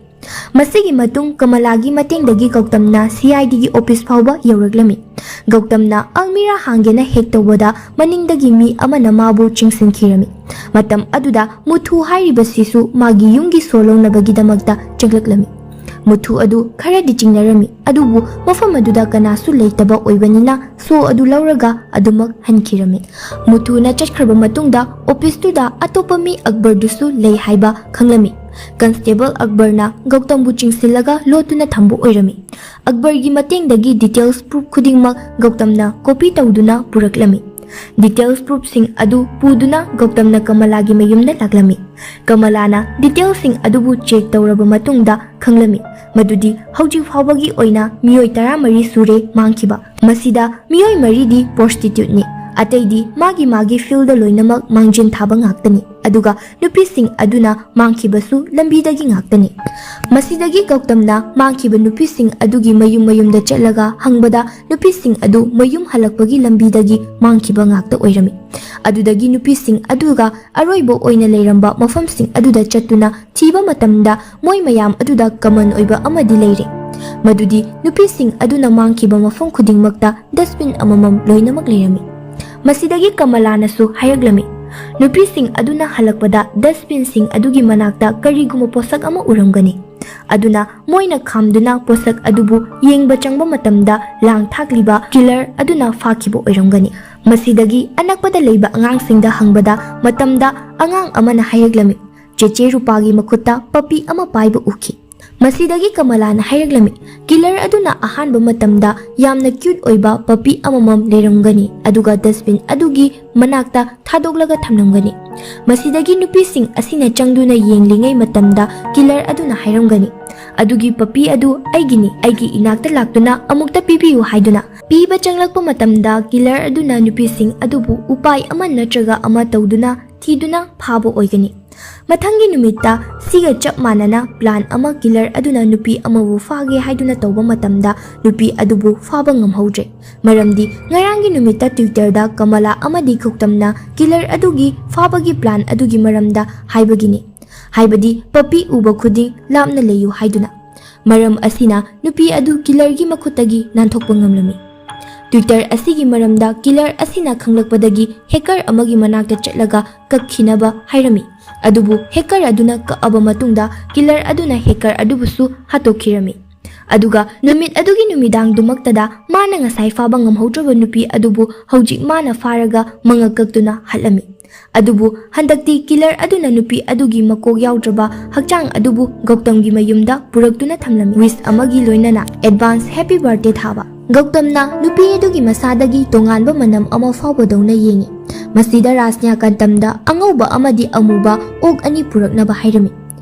ꯃꯁꯤꯒꯤ ꯃꯇꯨꯡ ꯀꯃꯂꯥꯒꯤ ꯃꯇꯦꯡꯗꯒꯤ ꯒꯧꯇꯝꯅ ꯁꯤ ꯑꯥꯏ ꯗꯤꯒꯤ ꯑꯣꯐꯤꯁ ꯐꯥꯎꯕ ꯌꯧꯔꯛꯂꯝꯃꯤ꯫ ꯒꯧꯇꯝꯅ ꯑꯜꯃꯤꯔꯥ ꯍꯥꯡꯒꯦꯅ ꯍꯦꯛ ꯇꯧꯕꯗ ꯃꯅꯤꯡꯗꯒꯤ ꯃꯤ ꯑꯃꯅ ꯃꯥꯕꯨ ꯆꯤꯡꯁꯤꯟꯈꯤꯔꯝꯃꯤ꯫ ꯃꯇꯝ ꯑꯗꯨꯗ ꯃꯨꯊꯨ ꯍꯥꯏꯔꯤꯕꯁꯤꯁꯨ ꯃꯥꯒꯤ ꯌꯨꯝꯒꯤ ꯁꯣ ꯂꯧꯅꯕꯒꯤꯗꯃꯛꯇ ꯆꯪꯂꯛꯂꯝꯃꯤ꯫ ꯃꯨꯊꯨ ꯑꯗꯨ ꯈꯔꯗꯤ ꯆꯤꯡꯅꯔꯝꯃꯤ, ꯑꯗꯨꯕꯨ ꯃꯐꯝ ꯑꯗꯨꯗ ꯀꯅꯥꯁꯨ ꯂꯩꯇꯕ ꯑꯣꯏꯕꯅꯤꯅ ꯁꯣ ꯑꯗꯨ ꯂꯧꯔꯒ ꯑꯗꯨꯃꯛ ꯍꯟꯈꯤꯔꯝꯃꯤ꯫ ꯃꯨꯊꯨꯅ ꯆꯠꯈ꯭ꯔꯕ ꯃꯇꯨꯡꯗ ꯑꯣꯐꯤꯁꯇꯨꯗ ꯑꯇꯣꯞꯄ ꯃꯤ ꯑꯛꯕꯔꯗꯨꯁꯨ ꯂꯩ ꯍꯥꯏꯕ ꯈꯪꯂꯝꯃꯤ꯫ ꯀꯟꯁꯇꯦꯕꯜ ꯑꯛꯕꯔꯅ ꯒꯧꯇꯝꯕꯨ ꯆꯤꯡꯁꯤꯜꯂꯒ ꯂꯣꯠꯇꯨꯅ ꯊꯝꯕ ꯑꯣꯏꯔꯝꯃꯤ꯫ ꯑꯛꯕꯔꯒꯤ ꯃꯇꯦꯡꯗꯒꯤ ꯗꯤꯇꯦꯜꯁ ꯄ꯭ꯔꯨꯐ ꯈꯨꯗꯤꯡꯃꯛ ꯒꯧꯇꯝꯅ ꯀꯣꯄꯤ ꯇꯧꯗꯨꯅ ꯄꯨꯔꯛꯂꯝꯃꯤ꯫ ꯗꯤꯇꯦꯜꯁ ꯄ꯭ꯔꯨꯐꯁꯤꯡ ꯑꯗꯨ ꯄꯨꯗꯨꯅ ꯒꯧꯇꯝꯅ ꯀꯃꯂꯥꯒꯤ ꯃꯌꯨꯝꯗ ꯂꯥꯛꯂꯝꯃꯤ꯫ ꯀꯃꯂꯥꯅ ꯗꯤꯇꯦꯜꯁꯤꯡ ꯑꯗꯨꯕꯨ ꯆꯦꯛ ꯇꯧꯔꯕ ꯃꯇꯨꯡꯗ ꯈꯪꯂꯝꯃꯤ ꯃꯗꯨꯗꯤ ꯍꯧꯖꯤꯛ ꯐꯥꯎꯕꯒꯤ ꯑꯣꯏꯅ ꯃꯤꯑꯣꯏ ꯇꯔꯥꯃꯔꯤ ꯁꯨꯔꯦ ꯃꯥꯡꯈꯤꯕ꯫ ꯃꯁꯤꯗ ꯃꯤꯑꯣꯏ ꯃꯔꯤꯗꯤ ꯄ꯭ꯔꯣꯁꯇꯤꯇ꯭ꯌꯨꯠꯅꯤ, ꯑꯇꯩꯗꯤ ꯃꯥꯒꯤ ꯃꯥꯒꯤ ꯐꯤꯜꯗ ꯂꯣꯏꯅꯃꯛ ꯃꯥꯡꯖꯤꯟ ꯊꯥꯕ ꯉꯥꯛꯇꯅꯤ, ꯑꯗꯨꯒ ꯅꯨꯄꯤꯁꯤꯡ ꯑꯗꯨꯅ ꯃꯥꯡꯈꯤꯕꯁꯨ ꯂꯝꯕꯤꯗꯒꯤ ꯉꯥꯛꯇꯅꯤ꯫ ꯃꯁꯤꯗꯒꯤ ꯒꯧꯇꯝꯅ ꯃꯥꯡꯈꯤꯕ ꯅꯨꯄꯤꯁꯤꯡ ꯑꯗꯨꯒꯤ ꯃꯌꯨꯝ ꯃꯌꯨꯝꯗ ꯆꯠꯂꯒ ꯍꯪꯕꯗ ꯅꯨꯄꯤꯁꯤꯡ ꯑꯗꯨ ꯃꯌꯨꯝ ꯍꯜꯂꯛꯄꯒꯤ ꯂꯝꯕꯤꯗꯒꯤ ꯃꯥꯡꯈꯤꯕ ꯉꯥꯛꯇ ꯑꯣꯏꯔꯝꯃꯤ꯫ ꯑꯗꯨꯗꯒꯤ ꯅꯨꯄꯤꯁꯤꯡ ꯑꯗꯨꯒ ꯑꯔꯣꯏꯕ ꯑꯣꯏꯅ ꯂꯩꯔꯝꯕ ꯃꯐꯝꯁꯤꯡ ꯑꯗꯨꯗ ꯆꯠꯇꯨꯅ ꯊꯤꯕ ꯃꯇꯝꯗ ꯃꯣꯏ ꯃꯌꯥꯝ ꯑꯗꯨꯗ ꯀꯃꯟ ꯑꯣꯏꯕ ꯑꯃꯗꯤ ꯂꯩꯔꯦ, ꯃꯗꯨꯗꯤ ꯅꯨꯄꯤꯁꯤꯡ ꯑꯗꯨꯅ ꯃꯥꯡꯈꯤꯕ ꯃꯐꯝ ꯈꯨꯗꯤꯡꯃꯛꯇ ꯗꯁꯕꯤꯟ ꯑꯃꯃꯝ ꯂꯣꯏꯅꯃꯛ ꯂꯩꯔꯝꯃꯤ꯫ ꯃꯁꯤꯗꯒꯤ ꯀꯃꯂꯥꯅꯁꯨ ꯍꯥꯏꯔꯛꯂꯝꯃꯤ, ꯅꯨꯄꯤꯁꯤꯡ ꯑꯗꯨꯅ ꯍꯜꯂꯛꯄꯗ ꯗꯁꯕꯤꯟꯁꯤꯡ ꯑꯗꯨꯒꯤ ꯃꯅꯥꯛꯇ ꯀꯔꯤꯒꯨꯝꯕ ꯄꯣꯠꯁꯛ ꯑꯃ ꯎꯔꯝꯒꯅꯤ, ꯑꯗꯨꯅ ꯃꯣꯏꯅ ꯈꯥꯝꯗꯨꯅ ꯄꯣꯠꯁꯛ ꯑꯗꯨꯕꯨ ꯌꯦꯡꯕ ꯆꯪꯕ ꯃꯇꯝꯗ ꯂꯥꯡ ꯊꯥꯛꯂꯤꯕ ꯀꯤꯂꯔ ꯑꯗꯨꯅ ꯐꯥꯈꯤꯕ ꯑꯣꯏꯔꯝꯒꯅꯤ꯫ ꯃꯁꯤꯗꯒꯤ ꯑꯅꯛꯄꯗ ꯂꯩꯕ ꯑꯉꯥꯡꯁꯤꯡꯗ ꯍꯪꯕꯗ ꯃꯇꯝꯗ ꯑꯉꯥꯡ ꯑꯃꯅ ꯍꯥꯏꯔꯛꯂꯝꯃꯤ, ꯆꯦꯆꯦ ꯔꯨꯄꯥꯒꯤ ꯃꯈꯨꯠꯇ ꯄꯄꯤ ꯑꯃ ꯄꯥꯏꯕ ꯎꯈꯤ꯫ ꯃꯁꯤꯗꯒꯤ ꯀꯃꯂꯥꯅ ꯍꯥꯏꯔꯛꯂꯝꯃꯤ, ꯀꯤꯂꯔ ꯑꯗꯨꯅ ꯑꯍꯥꯟꯕ ꯃꯇꯝꯗ ꯌꯥꯝꯅ ꯀ꯭ꯌꯨꯠ ꯑꯣꯏꯕ ꯄꯄꯤ ꯑꯃꯃꯝ ꯂꯩꯔꯝꯒꯅꯤ, ꯑꯗꯨꯒ ꯗꯁꯕꯤꯟ ꯑꯗꯨꯒꯤ ꯃꯅꯥꯛꯇ ꯊꯥꯗꯣꯛꯂꯒ ꯊꯝꯂꯝꯒꯅꯤ꯫ ꯃꯁꯤꯗꯒꯤ ꯅꯨꯄꯤꯁꯤꯡ ꯑꯁꯤꯅ ꯆꯪꯗꯨꯅ ꯌꯦꯡꯂꯤꯉꯩ ꯃꯇꯝꯗ ꯀꯤꯂꯔ ꯑꯗꯨꯅ ꯍꯥꯏꯔꯝꯒꯅꯤ, "ꯑꯗꯨꯒꯤ ꯄꯄꯤ ꯑꯗꯨ ꯑꯩꯒꯤꯅꯤ, ꯑꯩꯒꯤ ꯏꯅꯥꯛꯇ ꯂꯥꯛꯇꯨꯅ ꯑꯃꯨꯛꯇ ꯄꯤꯕꯤꯌꯨ" ꯍꯥꯏꯗꯨꯅ꯫ ꯄꯤꯕ ꯆꯪꯂꯛꯄ ꯃꯇꯝꯗ ꯀꯤꯂꯔ ꯑꯗꯨꯅ ꯅꯨꯄꯤꯁꯤꯡ ꯑꯗꯨꯕꯨ ꯎꯄꯥꯏ ꯑꯃ ꯅꯠꯇ꯭ꯔꯒ ꯑꯃ ꯇꯧꯗꯨꯅ ꯊꯤꯗꯨꯅ ꯐꯥꯕ ꯑꯣꯏꯒꯅꯤ꯫ ꯃꯊꯪꯒꯤ ꯅꯨꯃꯤꯠꯇ ꯁꯤꯒ ꯆꯞ ꯃꯥꯟꯅꯅ ꯄ꯭ꯂꯥꯟ ꯑꯃ ꯀꯤꯂꯔ ꯑꯗꯨꯅ ꯅꯨꯄꯤ ꯑꯃꯕꯨ ꯐꯥꯒꯦ ꯍꯥꯏꯗꯨꯅ ꯇꯧꯕ ꯃꯇꯝꯗ ꯅꯨꯄꯤ ꯑꯗꯨꯕꯨ ꯐꯥꯕ ꯉꯝꯍꯧꯗ꯭ꯔꯦ꯫ ꯃꯔꯝꯗꯤ ꯉꯔꯥꯡꯒꯤ ꯅꯨꯃꯤꯠꯇ Twitter-ꯗ ꯀꯃꯂꯥ ꯑꯃꯗꯤ ꯒꯧꯇꯝꯅ ꯀꯤꯂꯔ ꯑꯗꯨꯒꯤ ꯐꯥꯕꯒꯤ ꯄ꯭ꯂꯥꯟ ꯑꯗꯨꯒꯤ ꯃꯔꯝꯗ ꯍꯥꯏꯕꯒꯤꯅꯤ꯫ ꯍꯥꯏꯕꯗꯤ ꯄꯄꯤ ꯎꯕ ꯈꯨꯗꯤꯡ ꯂꯥꯞꯅ ꯂꯩꯌꯨ ꯍꯥꯏꯗꯨꯅ꯫ ꯃꯔꯝ ꯑꯁꯤꯅ ꯅꯨꯄꯤ ꯑꯗꯨ ꯀꯤꯂꯔꯒꯤ ꯃꯈꯨꯠꯇꯒꯤ ꯅꯥꯟꯊꯣꯛꯄ ꯉꯝꯂꯝꯃꯤ꯫ Twitter ꯑꯁꯤꯒꯤ ꯃꯔꯝꯗ ꯀꯤꯂꯔ ꯑꯁꯤꯅ ꯈꯪꯂꯛꯄꯗꯒꯤ ꯍꯦꯀꯔ ꯑꯃꯒꯤ ꯃꯅꯥꯛꯇ ꯆꯠꯂꯒ ꯀꯛꯈꯤꯅꯕ ꯍꯥꯏꯔꯝꯃꯤ꯫ ꯑꯗꯨꯕꯨ ꯍꯦꯀꯔ ꯑꯗꯨꯅ ꯀꯛꯑꯕ ꯃꯇꯨꯡꯗ ꯀꯤꯂꯔ ꯑꯗꯨꯅ ꯍꯦꯀꯔ ꯑꯗꯨꯕꯨꯁꯨ ꯍꯥꯠꯇꯣꯛꯈꯤꯔꯝꯃꯤ꯫ ꯑꯗꯨꯒ ꯅꯨꯃꯤꯠ ꯑꯗꯨꯒꯤ ꯅꯨꯃꯤꯗꯥꯡꯗꯨꯃꯛꯇꯗ ꯃꯥꯅ ꯉꯁꯥꯏ ꯐꯥꯕ ꯉꯝꯍꯧꯗ꯭ꯔꯕ ꯅꯨꯄꯤ ꯑꯗꯨꯕꯨ ꯍꯧꯖꯤꯛ ꯃꯥꯅ ꯐꯥꯔꯒ ꯃꯉꯛ ꯀꯛꯇꯨꯅ ꯍꯥꯠꯂꯝꯃꯤ꯫ ꯑꯗꯨꯕꯨ ꯍꯟꯗꯛꯇꯤ ꯀꯤꯂꯔ ꯑꯗꯨꯅ ꯅꯨꯄꯤ ꯑꯗꯨꯒꯤ ꯃꯀꯣꯛ ꯌꯥꯎꯗ꯭ꯔꯕ ꯍꯛꯆꯥꯡ ꯑꯗꯨꯕꯨ ꯒꯧꯇꯝꯒꯤ ꯃꯌꯨꯝꯗ ꯄꯨꯔꯛꯇꯨꯅ ꯊꯝꯂꯝꯃꯤ꯫ Wish ꯑꯃꯒꯤ ꯂꯣꯏꯅꯅ advance happy birthday ꯊꯥꯕ꯫ ꯒꯧꯇꯝꯅ ꯅꯨꯄꯤ ꯑꯗꯨꯒꯤ ꯃꯁꯥꯗꯒꯤ ꯇꯣꯉꯥꯟꯕ ꯃꯅꯝ ꯑꯃ ꯐꯥꯎꯕꯗꯧꯅ ꯌꯦꯡꯉꯤ꯫ ꯃꯁꯤꯗ ꯔꯥꯖꯅ꯭ꯌꯥꯀꯥꯟꯇꯝꯗ ꯑꯉꯧꯕ ꯑꯃꯗꯤ ꯑꯃꯨꯕ ꯑꯣꯛ ꯑꯅꯤ ꯄꯨꯔꯛꯅꯕ ꯍꯥꯏꯔꯝꯃꯤ꯫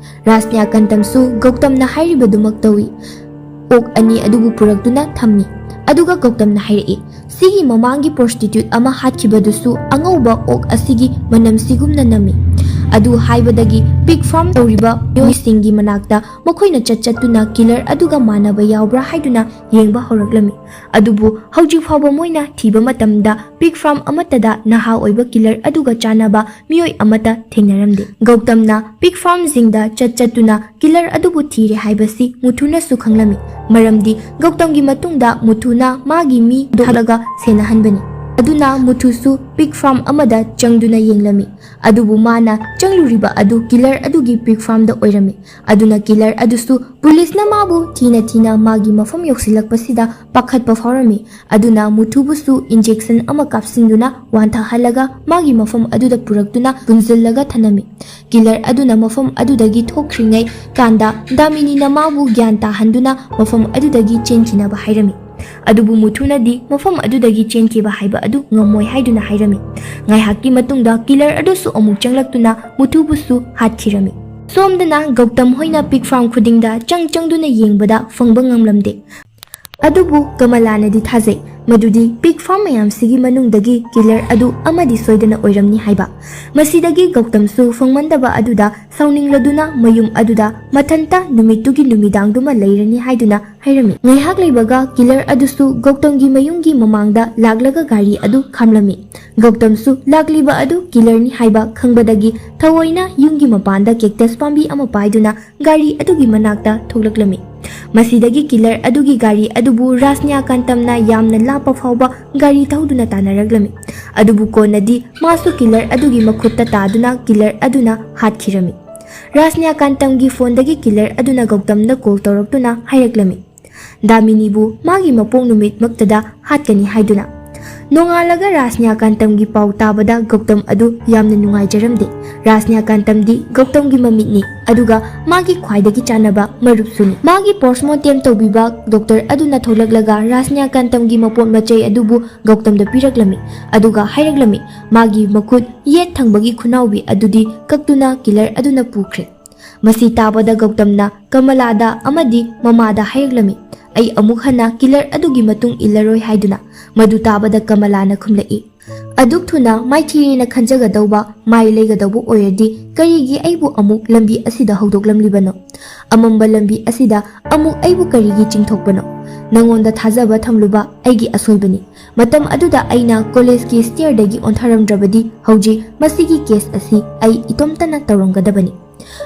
ꯔꯥꯖꯅ꯭ꯌꯥꯀꯥꯟꯇꯝꯁꯨ ꯒꯧꯇꯝꯅ ꯍꯥꯏꯔꯤꯕꯗꯨꯃꯛ ꯇꯧꯏ꯫ ꯑꯣꯛ ꯑꯅꯤ ꯑꯗꯨꯕꯨ ꯄꯨꯔꯛꯇꯨꯅ ꯊꯝꯃꯤ꯫ ꯑꯗꯨꯒ ꯒꯧꯇꯝꯅ ꯍꯥꯏꯔꯛꯏ, "ꯁꯤꯒꯤ ꯃꯃꯥꯡꯒꯤ prostitute ꯑꯃ ꯍꯥꯠꯈꯤꯕꯗꯨꯁꯨ ꯑꯉꯧꯕ ꯑꯣꯛ ꯑꯁꯤꯒꯤ ꯃꯅꯝꯁꯤꯒꯨꯝꯅ ꯅꯝꯃꯤ"꯫ ꯑꯗꯨ ꯍꯥꯏꯕꯗꯒꯤ pig farm ꯇꯧꯔꯤꯕ ꯃꯤꯑꯣꯏꯁꯤꯡꯒꯤ ꯃꯅꯥꯛꯇ ꯃꯈꯣꯏꯅ ꯆꯠ ꯆꯠꯇꯨꯅ ꯀꯤꯂꯔ ꯑꯗꯨꯒ ꯃꯥꯟꯅꯕ ꯌꯥꯎꯕ꯭ꯔꯥ ꯍꯥꯏꯗꯨꯅ ꯌꯦꯡꯕ ꯍꯧꯔꯛꯂꯝꯃꯤ꯫ ꯑꯗꯨꯕꯨ ꯍꯧꯖꯤꯛ ꯐꯥꯎꯕ ꯃꯣꯏꯅ ꯊꯤꯕ ꯃꯇꯝꯗ pig farm ꯑꯃꯠꯇꯗ ꯅꯍꯥ ꯑꯣꯏꯕ ꯀꯤꯂꯔ ꯑꯗꯨꯒ ꯆꯥꯟꯅꯕ ꯃꯤꯑꯣꯏ ꯑꯃꯠꯇ ꯊꯦꯡꯅꯔꯝꯗꯦ꯫ ꯒꯧꯇꯝꯅ pig farmꯁꯤꯡꯗ ꯆꯠ ꯆꯠꯇꯨꯅ ꯀꯤꯂꯔ ꯑꯗꯨꯕꯨ ꯊꯤꯔꯦ ꯍꯥꯏꯕꯁꯤ ꯃꯨꯊꯨꯅꯁꯨ ꯈꯪꯂꯝꯃꯤ꯫ ꯃꯔꯝꯗꯤ ꯒꯧꯇꯝꯒꯤ ꯃꯇꯨꯡꯗ ꯃꯨꯊꯨꯅ ꯃꯥꯒꯤ ꯃꯤ ꯊꯥꯗꯣꯛꯂꯒ ꯁꯦꯟꯅꯍꯟꯕꯅꯤ꯫ ꯑꯗꯨꯅ ꯃꯨꯊꯨꯁꯨ ꯄꯤꯛ ꯐꯥꯔꯝ ꯑꯃꯗ ꯆꯪꯗꯨꯅ ꯌꯦꯡꯂꯝꯃꯤ꯫ ꯑꯗꯨꯕꯨ ꯃꯥꯅ ꯆꯪꯂꯨꯔꯤꯕ ꯑꯗꯨ ꯀꯤꯂꯔ ꯑꯗꯨꯒꯤ ꯄꯤꯛ ꯐꯥꯔꯝꯗ ꯑꯣꯏꯔꯝꯃꯤ꯫ ꯑꯗꯨꯅ ꯀꯤꯂꯔ ꯑꯗꯨꯁꯨ ꯄꯨꯂꯤꯁꯅ ꯃꯥꯕꯨ ꯊꯤꯅ ꯊꯤꯅ ꯃꯥꯒꯤ ꯃꯐꯝ ꯌꯧꯁꯤꯜꯂꯛꯄꯁꯤꯗ ꯄꯥꯈꯠꯄ ꯐꯥꯎꯔꯝꯃꯤ꯫ ꯑꯗꯨꯅ ꯃꯨꯊꯨꯕꯨꯁꯨ ꯏꯟꯖꯦꯛꯁꯟ ꯑꯃ ꯀꯥꯞꯁꯤꯟꯗꯨꯅ ꯋꯥꯟꯊꯍꯜꯂꯒ ꯃꯥꯒꯤ ꯃꯐꯝ ꯑꯗꯨꯗ ꯄꯨꯔꯛꯇꯨꯅ ꯄꯨꯟꯁꯤꯜꯂꯒ ꯊꯅꯝꯃꯤ꯫ ꯀꯤꯂꯔ ꯑꯗꯨꯅ ꯃꯐꯝ ꯑꯗꯨꯗꯒꯤ ꯊꯣꯛꯈ꯭ꯔꯤꯉꯩ ꯀꯥꯟꯗ ꯗꯥꯃꯤꯅꯤꯅ ꯃꯥꯕꯨ ꯒ꯭ꯌꯥꯟ ꯇꯥꯍꯟꯗꯨꯅ ꯃꯐꯝ ꯑꯗꯨꯗꯒꯤ ꯆꯦꯟꯈꯤꯅꯕ ꯍꯥꯏꯔꯝꯃꯤ꯫ ꯑꯗꯨꯕꯨ ꯃꯨꯊꯨꯅꯗꯤ ꯃꯐꯝ ꯑꯗꯨꯗꯒꯤ ꯆꯦꯟꯈꯤꯕ ꯍꯥꯏꯕ ꯑꯗꯨ ꯉꯝꯃꯣꯏ ꯍꯥꯏꯗꯨꯅ ꯍꯥꯏꯔꯝꯃꯤ꯫ ꯉꯥꯏꯍꯥꯛꯀꯤ ꯃꯇꯨꯡꯗ ꯀꯤꯂꯔ ꯑꯗꯨꯁꯨ ꯑꯃꯨꯛ ꯆꯪꯂꯛꯇꯨꯅ ꯃꯨꯊꯨꯕꯨꯁꯨ ꯍꯥꯠꯈꯤꯔꯝꯃꯤ꯫ ꯁꯣꯝꯗꯅ ꯒꯧꯇꯝ ꯍꯣꯏꯅ ꯄꯤꯛ ꯐꯥꯔꯝ ꯈꯨꯗꯤꯡꯗ ꯆꯪ ꯆꯪꯗꯨꯅ ꯌꯦꯡꯕꯗ ꯐꯪꯕ ꯉꯝꯂꯝꯗꯦ꯫ ꯑꯗꯨꯕꯨ ꯀꯃꯂꯥꯅꯗꯤ ꯊꯥꯖꯩ ꯃꯗꯨꯗꯤ ꯄꯤꯛ ꯐꯥꯔꯝ ꯃꯌꯥꯝꯁꯤꯒꯤ ꯃꯅꯨꯡꯗꯒꯤ ꯀꯤꯂꯔ ꯑꯗꯨ ꯑꯃꯗꯤ ꯁꯣꯏꯗꯅ ꯑꯣꯏꯔꯝꯅꯤ ꯍꯥꯏꯕ꯫ ꯃꯁꯤꯗꯒꯤ ꯒꯧꯇꯝꯁꯨ ꯐꯪꯃꯟꯗꯕ ꯑꯗꯨꯗ ꯁꯥꯎꯅꯤꯡꯂꯗꯨꯅ ꯃꯌꯨꯝ ꯑꯗꯨꯗ ꯃꯊꯟꯇ ꯅꯨꯃꯤꯠꯇꯨꯒꯤ ꯅꯨꯃꯤꯗꯥꯡꯗꯨꯃ ꯂꯩꯔꯅꯤ ꯍꯥꯏꯗꯨꯅ ꯍꯥꯏꯔꯝꯃꯤ꯫ ꯉꯥꯏꯍꯥꯛ ꯂꯩꯕꯒ ꯀꯤꯂꯔ ꯑꯗꯨꯁꯨ ꯒꯧꯇꯝꯒꯤ ꯃꯌꯨꯝꯒꯤ ꯃꯃꯥꯡꯗ ꯂꯥꯛꯂꯒ ꯒꯥꯔꯤ ꯑꯗꯨ ꯈꯥꯝꯂꯝꯃꯤ꯫ ꯒꯧꯇꯝꯁꯨ ꯂꯥꯛꯂꯤꯕ ꯑꯗꯨ ꯀꯤꯂꯔꯅꯤ ꯍꯥꯏꯕ ꯈꯪꯕꯗꯒꯤ ꯊꯑꯣꯏꯅ ꯌꯨꯝꯒꯤ ꯃꯄꯥꯟꯗ ꯀꯦꯛꯇꯁ ꯄꯥꯝꯕꯤ ꯑꯃ ꯄꯥꯏꯗꯨꯅ ꯒꯥꯔꯤ ꯑꯗꯨꯒꯤ ꯃꯅꯥꯛꯇ ꯊꯣꯛꯂꯛꯂꯝꯃꯤ꯫ ꯃꯁꯤꯗꯒꯤ ꯀꯤꯂꯔ ꯑꯗꯨꯒꯤ ꯒꯥꯔꯤ ꯑꯗꯨꯕꯨ ꯔꯥꯖꯅ꯭ꯌꯥꯀꯥꯟꯇꯝꯅ ꯌꯥꯝꯅ ꯂꯥꯞꯄ ꯐꯥꯎꯕ ꯒꯥꯔꯤ ꯊꯧꯗꯨꯅ ꯇꯥꯟꯅꯔꯛꯂꯝꯃꯤ꯫ ꯑꯗꯨꯕꯨ ꯀꯣꯟꯅꯗꯤ ꯃꯥꯁꯨ ꯀꯤꯂꯔ ꯑꯗꯨꯒꯤ ꯃꯈꯨꯠꯇ ꯇꯥꯗꯨꯅ ꯀꯤꯂꯔ ꯑꯗꯨꯅ ꯍꯥꯠꯈꯤꯔꯝꯃꯤ꯫ ꯔꯥꯖꯅ꯭ꯌꯥꯀꯥꯟꯇꯝꯒꯤ ꯐꯣꯟꯗꯒꯤ ꯀꯤꯂꯔ ꯑꯗꯨꯅ ꯒꯧꯇꯝꯗ ꯀꯣꯜ ꯇꯧꯔꯛꯇꯨꯅ ꯍꯥꯏꯔꯛꯂꯝꯃꯤ꯫ ꯗꯥꯃꯤꯅꯤꯕꯨ ꯃꯥꯒꯤ ꯃꯄꯣꯛ ꯅꯨꯃꯤꯠꯃꯛꯇꯗ ꯍꯥꯠꯀꯅꯤ ꯍꯥꯏꯗꯨꯅ꯫ ꯅꯣꯡꯉꯥꯜꯂꯒ ꯔꯥꯖꯅ꯭ꯌꯥꯀꯥꯟꯇꯝꯒꯤ ꯄꯥꯎ ꯇꯥꯕꯗ ꯒꯧꯇꯝ ꯑꯗꯨ ꯌꯥꯝꯅ ꯅꯨꯡꯉꯥꯏꯖꯔꯝꯗꯦ꯫ ꯔꯥꯖꯅ꯭ꯌꯥꯀꯥꯟꯇꯝꯗꯤ ꯒꯧꯇꯝꯒꯤ ꯃꯃꯤꯠꯅꯤ, ꯑꯗꯨꯒ ꯃꯥꯒꯤ ꯈ꯭ꯋꯥꯏꯗꯒꯤ ꯆꯥꯟꯅꯕ ꯃꯔꯨꯞꯁꯨꯅꯤ꯫ ꯃꯥꯒꯤ ꯄꯣꯁꯃꯣꯔꯇꯦꯝ ꯇꯧꯕꯤꯕ ꯗꯣꯛꯇꯔ ꯑꯗꯨꯅ ꯊꯣꯛꯂꯛꯂꯒ ꯔꯥꯖꯅ꯭ꯌꯥꯀꯥꯟꯇꯝꯒꯤ ꯃꯄꯣꯠ ꯃꯆꯩ ꯑꯗꯨꯕꯨ ꯒꯧꯇꯝꯗ ꯄꯤꯔꯛꯂꯝꯃꯤ, ꯑꯗꯨꯒ ꯍꯥꯏꯔꯛꯂꯝꯃꯤ, ꯃꯥꯒꯤ ꯃꯈꯨꯠ ꯌꯦꯠ ꯊꯪꯕꯒꯤ ꯈꯨꯅꯥꯎꯕꯤ ꯑꯗꯨꯗꯤ ꯀꯛꯇꯨꯅ ꯀꯤꯂꯔ ꯑꯗꯨꯅ ꯄꯨꯈ꯭ꯔꯦ꯫ ꯃꯁꯤ ꯇꯥꯕꯗ ꯒꯧꯇꯝꯅ ꯀꯃꯂꯥꯗ ꯑꯃꯗꯤ ꯃꯃꯥꯗ ꯍꯥꯏꯔꯛꯂꯝꯃꯤ, "ꯑꯩ ꯑꯃꯨꯛ ꯍꯟꯅ ꯀꯤꯂꯔ ꯑꯗꯨꯒꯤ ꯃꯇꯨꯡ ꯏꯜꯂꯔꯣꯏ" ꯍꯥꯏꯗꯨꯅ꯫ ꯃꯗꯨ ꯇꯥꯕꯗ ꯀꯃꯂꯥꯅ ꯈꯨꯝꯂꯛꯏ, "ꯑꯗꯨꯛ ꯊꯨꯅ ꯃꯥꯏꯊꯤꯔꯦꯅ ꯈꯟꯖꯒꯗꯧꯕ, ꯃꯥꯏ ꯂꯩꯒꯗꯧꯕ ꯑꯣꯏꯔꯗꯤ ꯀꯔꯤꯒꯤ ꯑꯩꯕꯨ ꯑꯃꯨꯛ ꯂꯝꯕꯤ ꯑꯁꯤꯗ ꯍꯧꯗꯣꯛꯂꯝꯂꯤꯕꯅꯣ? ꯑꯃꯝꯕ ꯂꯝꯕꯤ ꯑꯁꯤꯗ ꯑꯃꯨꯛ ꯑꯩꯕꯨ ꯀꯔꯤꯒꯤ ꯆꯤꯡꯊꯣꯛꯄꯅꯣ? ꯅꯉꯣꯟꯗ ꯊꯥꯖꯕ ꯊꯝꯂꯨꯕ ꯑꯩꯒꯤ ꯑꯁꯣꯏꯕꯅꯤ꯫ ꯃꯇꯝ ꯑꯗꯨꯗ ꯑꯩꯅ ꯀꯣꯂꯦꯖꯀꯤ ꯁ꯭ꯇꯤꯌꯔꯗꯒꯤ ꯑꯣꯟꯊꯔꯝꯗ꯭ꯔꯕꯗꯤ ꯍꯧꯖꯤꯛ ꯃꯁꯤꯒꯤ ꯀꯦꯁ ꯑꯁꯤ ꯑꯩ ꯏꯇꯣꯝꯇꯅ ꯇꯧꯔꯝꯒꯗꯕꯅꯤ꯫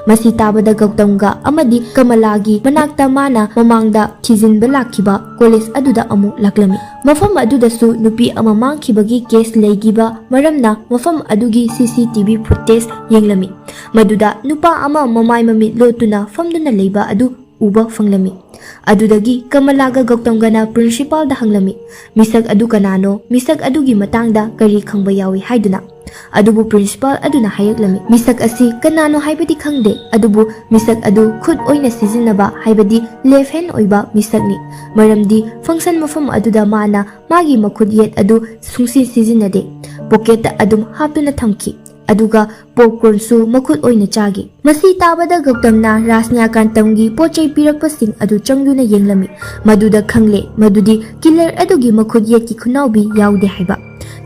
ꯃꯁꯤ ꯇꯥꯕꯗ ꯒꯧꯇꯝꯒ ꯑꯃꯗꯤ ꯀꯃꯂꯥꯒꯤ ꯃꯅꯥꯛꯇ ꯃꯥꯅ ꯃꯃꯥꯡꯗ ꯊꯤꯖꯤꯟꯕ ꯂꯥꯛꯈꯤꯕ ꯀꯣꯂꯦꯖ ꯑꯗꯨꯗ ꯑꯃꯨꯛ ꯂꯥꯛꯂꯝꯃꯤ꯫ ꯃꯐꯝ ꯑꯗꯨꯗꯁꯨ ꯅꯨꯄꯤ ꯑꯃ ꯃꯥꯡꯈꯤꯕꯒꯤ ꯀꯦꯁ ꯂꯩꯈꯤꯕ ꯃꯔꯝꯅ ꯃꯐꯝ ꯑꯗꯨꯒꯤ ꯁꯤ ꯁꯤ ꯇꯤ ꯚꯤ ꯐꯨꯇꯦꯖ ꯌꯦꯡꯂꯝꯃꯤ꯫ ꯃꯗꯨꯗ ꯅꯨꯄꯥ ꯑꯃ ꯃꯃꯥꯏ ꯃꯃꯤꯠ ꯂꯣꯠꯇꯨꯅ ꯐꯝꯗꯨꯅ ꯂꯩꯕ ꯑꯗꯨ ꯎꯕ ꯐꯪꯂꯝꯃꯤ꯫ ꯑꯗꯨꯗꯒꯤ ꯀꯃꯂꯥꯒ ꯒꯧꯇꯝꯒꯅ ꯄ꯭ꯔꯤꯟꯁꯤꯄꯥꯜꯗ ꯍꯪꯂꯝꯃꯤ, ꯃꯤꯁꯛ ꯑꯗꯨ ꯀꯅꯥꯅꯣ, ꯃꯤꯁꯛ ꯑꯗꯨꯒꯤ ꯃꯇꯥꯡꯗ ꯀꯔꯤ ꯈꯪꯕ ꯌꯥꯎꯏ ꯍꯥꯏꯗꯨꯅ꯫ ꯑꯗꯨꯕꯨ ꯄ꯭ꯔꯤꯟꯁꯤꯄꯥꯜ ꯑꯗꯨꯅ ꯍꯥꯏꯔꯛꯂꯝꯃꯤ, ꯃꯤꯁꯛ ꯑꯁꯤ ꯀꯅꯥꯅꯣ ꯍꯥꯏꯕꯗꯤ ꯈꯪꯗꯦ, ꯑꯗꯨꯕꯨ ꯃꯤꯁꯛ ꯑꯗꯨ ꯈꯨꯠ ꯑꯣꯏꯅ ꯁꯤꯖꯤꯟꯅꯕ, ꯍꯥꯏꯕꯗꯤ ꯂꯦꯐ ꯍꯦꯟ ꯑꯣꯏꯕ ꯃꯤꯁꯛꯅꯤ꯫ ꯃꯔꯝꯗꯤ ꯐꯪꯁꯟ ꯃꯐꯝ ꯑꯗꯨꯗ ꯃꯥꯅ ꯃꯥꯒꯤ ꯃꯈꯨꯠ ꯌꯦꯠ ꯑꯗꯨ ꯁꯨꯡꯁꯤ ꯁꯤꯖꯤꯟꯅꯗꯦ, ꯄꯣꯀꯦꯠꯇ ꯑꯗꯨꯝ ꯍꯥꯞꯇꯨꯅ ꯊꯝꯈꯤ꯫ ꯑꯗꯨꯒ ꯄꯣꯞꯀꯣꯔꯟꯁꯨ ꯃꯈꯨꯠ ꯑꯣꯏꯅ ꯆꯥꯈꯤ꯫ ꯃꯁꯤ ꯇꯥꯕꯗ ꯒꯧꯇꯝꯅ ꯔꯥꯖꯅ꯭ꯌꯥꯀꯥꯟꯇꯝꯒꯤ ꯄꯣꯠ ꯆꯩ ꯄꯤꯔꯛꯄꯁꯤꯡ ꯑꯗꯨ ꯆꯪꯗꯨꯅ ꯌꯦꯡꯂꯝꯃꯤ꯫ ꯃꯗꯨꯗ ꯈꯪꯂꯦ ꯃꯗꯨꯗꯤ ꯀꯤꯂꯔ ꯑꯗꯨꯒꯤ ꯃꯈꯨꯠ ꯌꯦꯠꯀꯤ ꯈꯨꯅꯥꯎꯕꯤ ꯌꯥꯎꯗꯦ ꯍꯥꯏꯕ꯫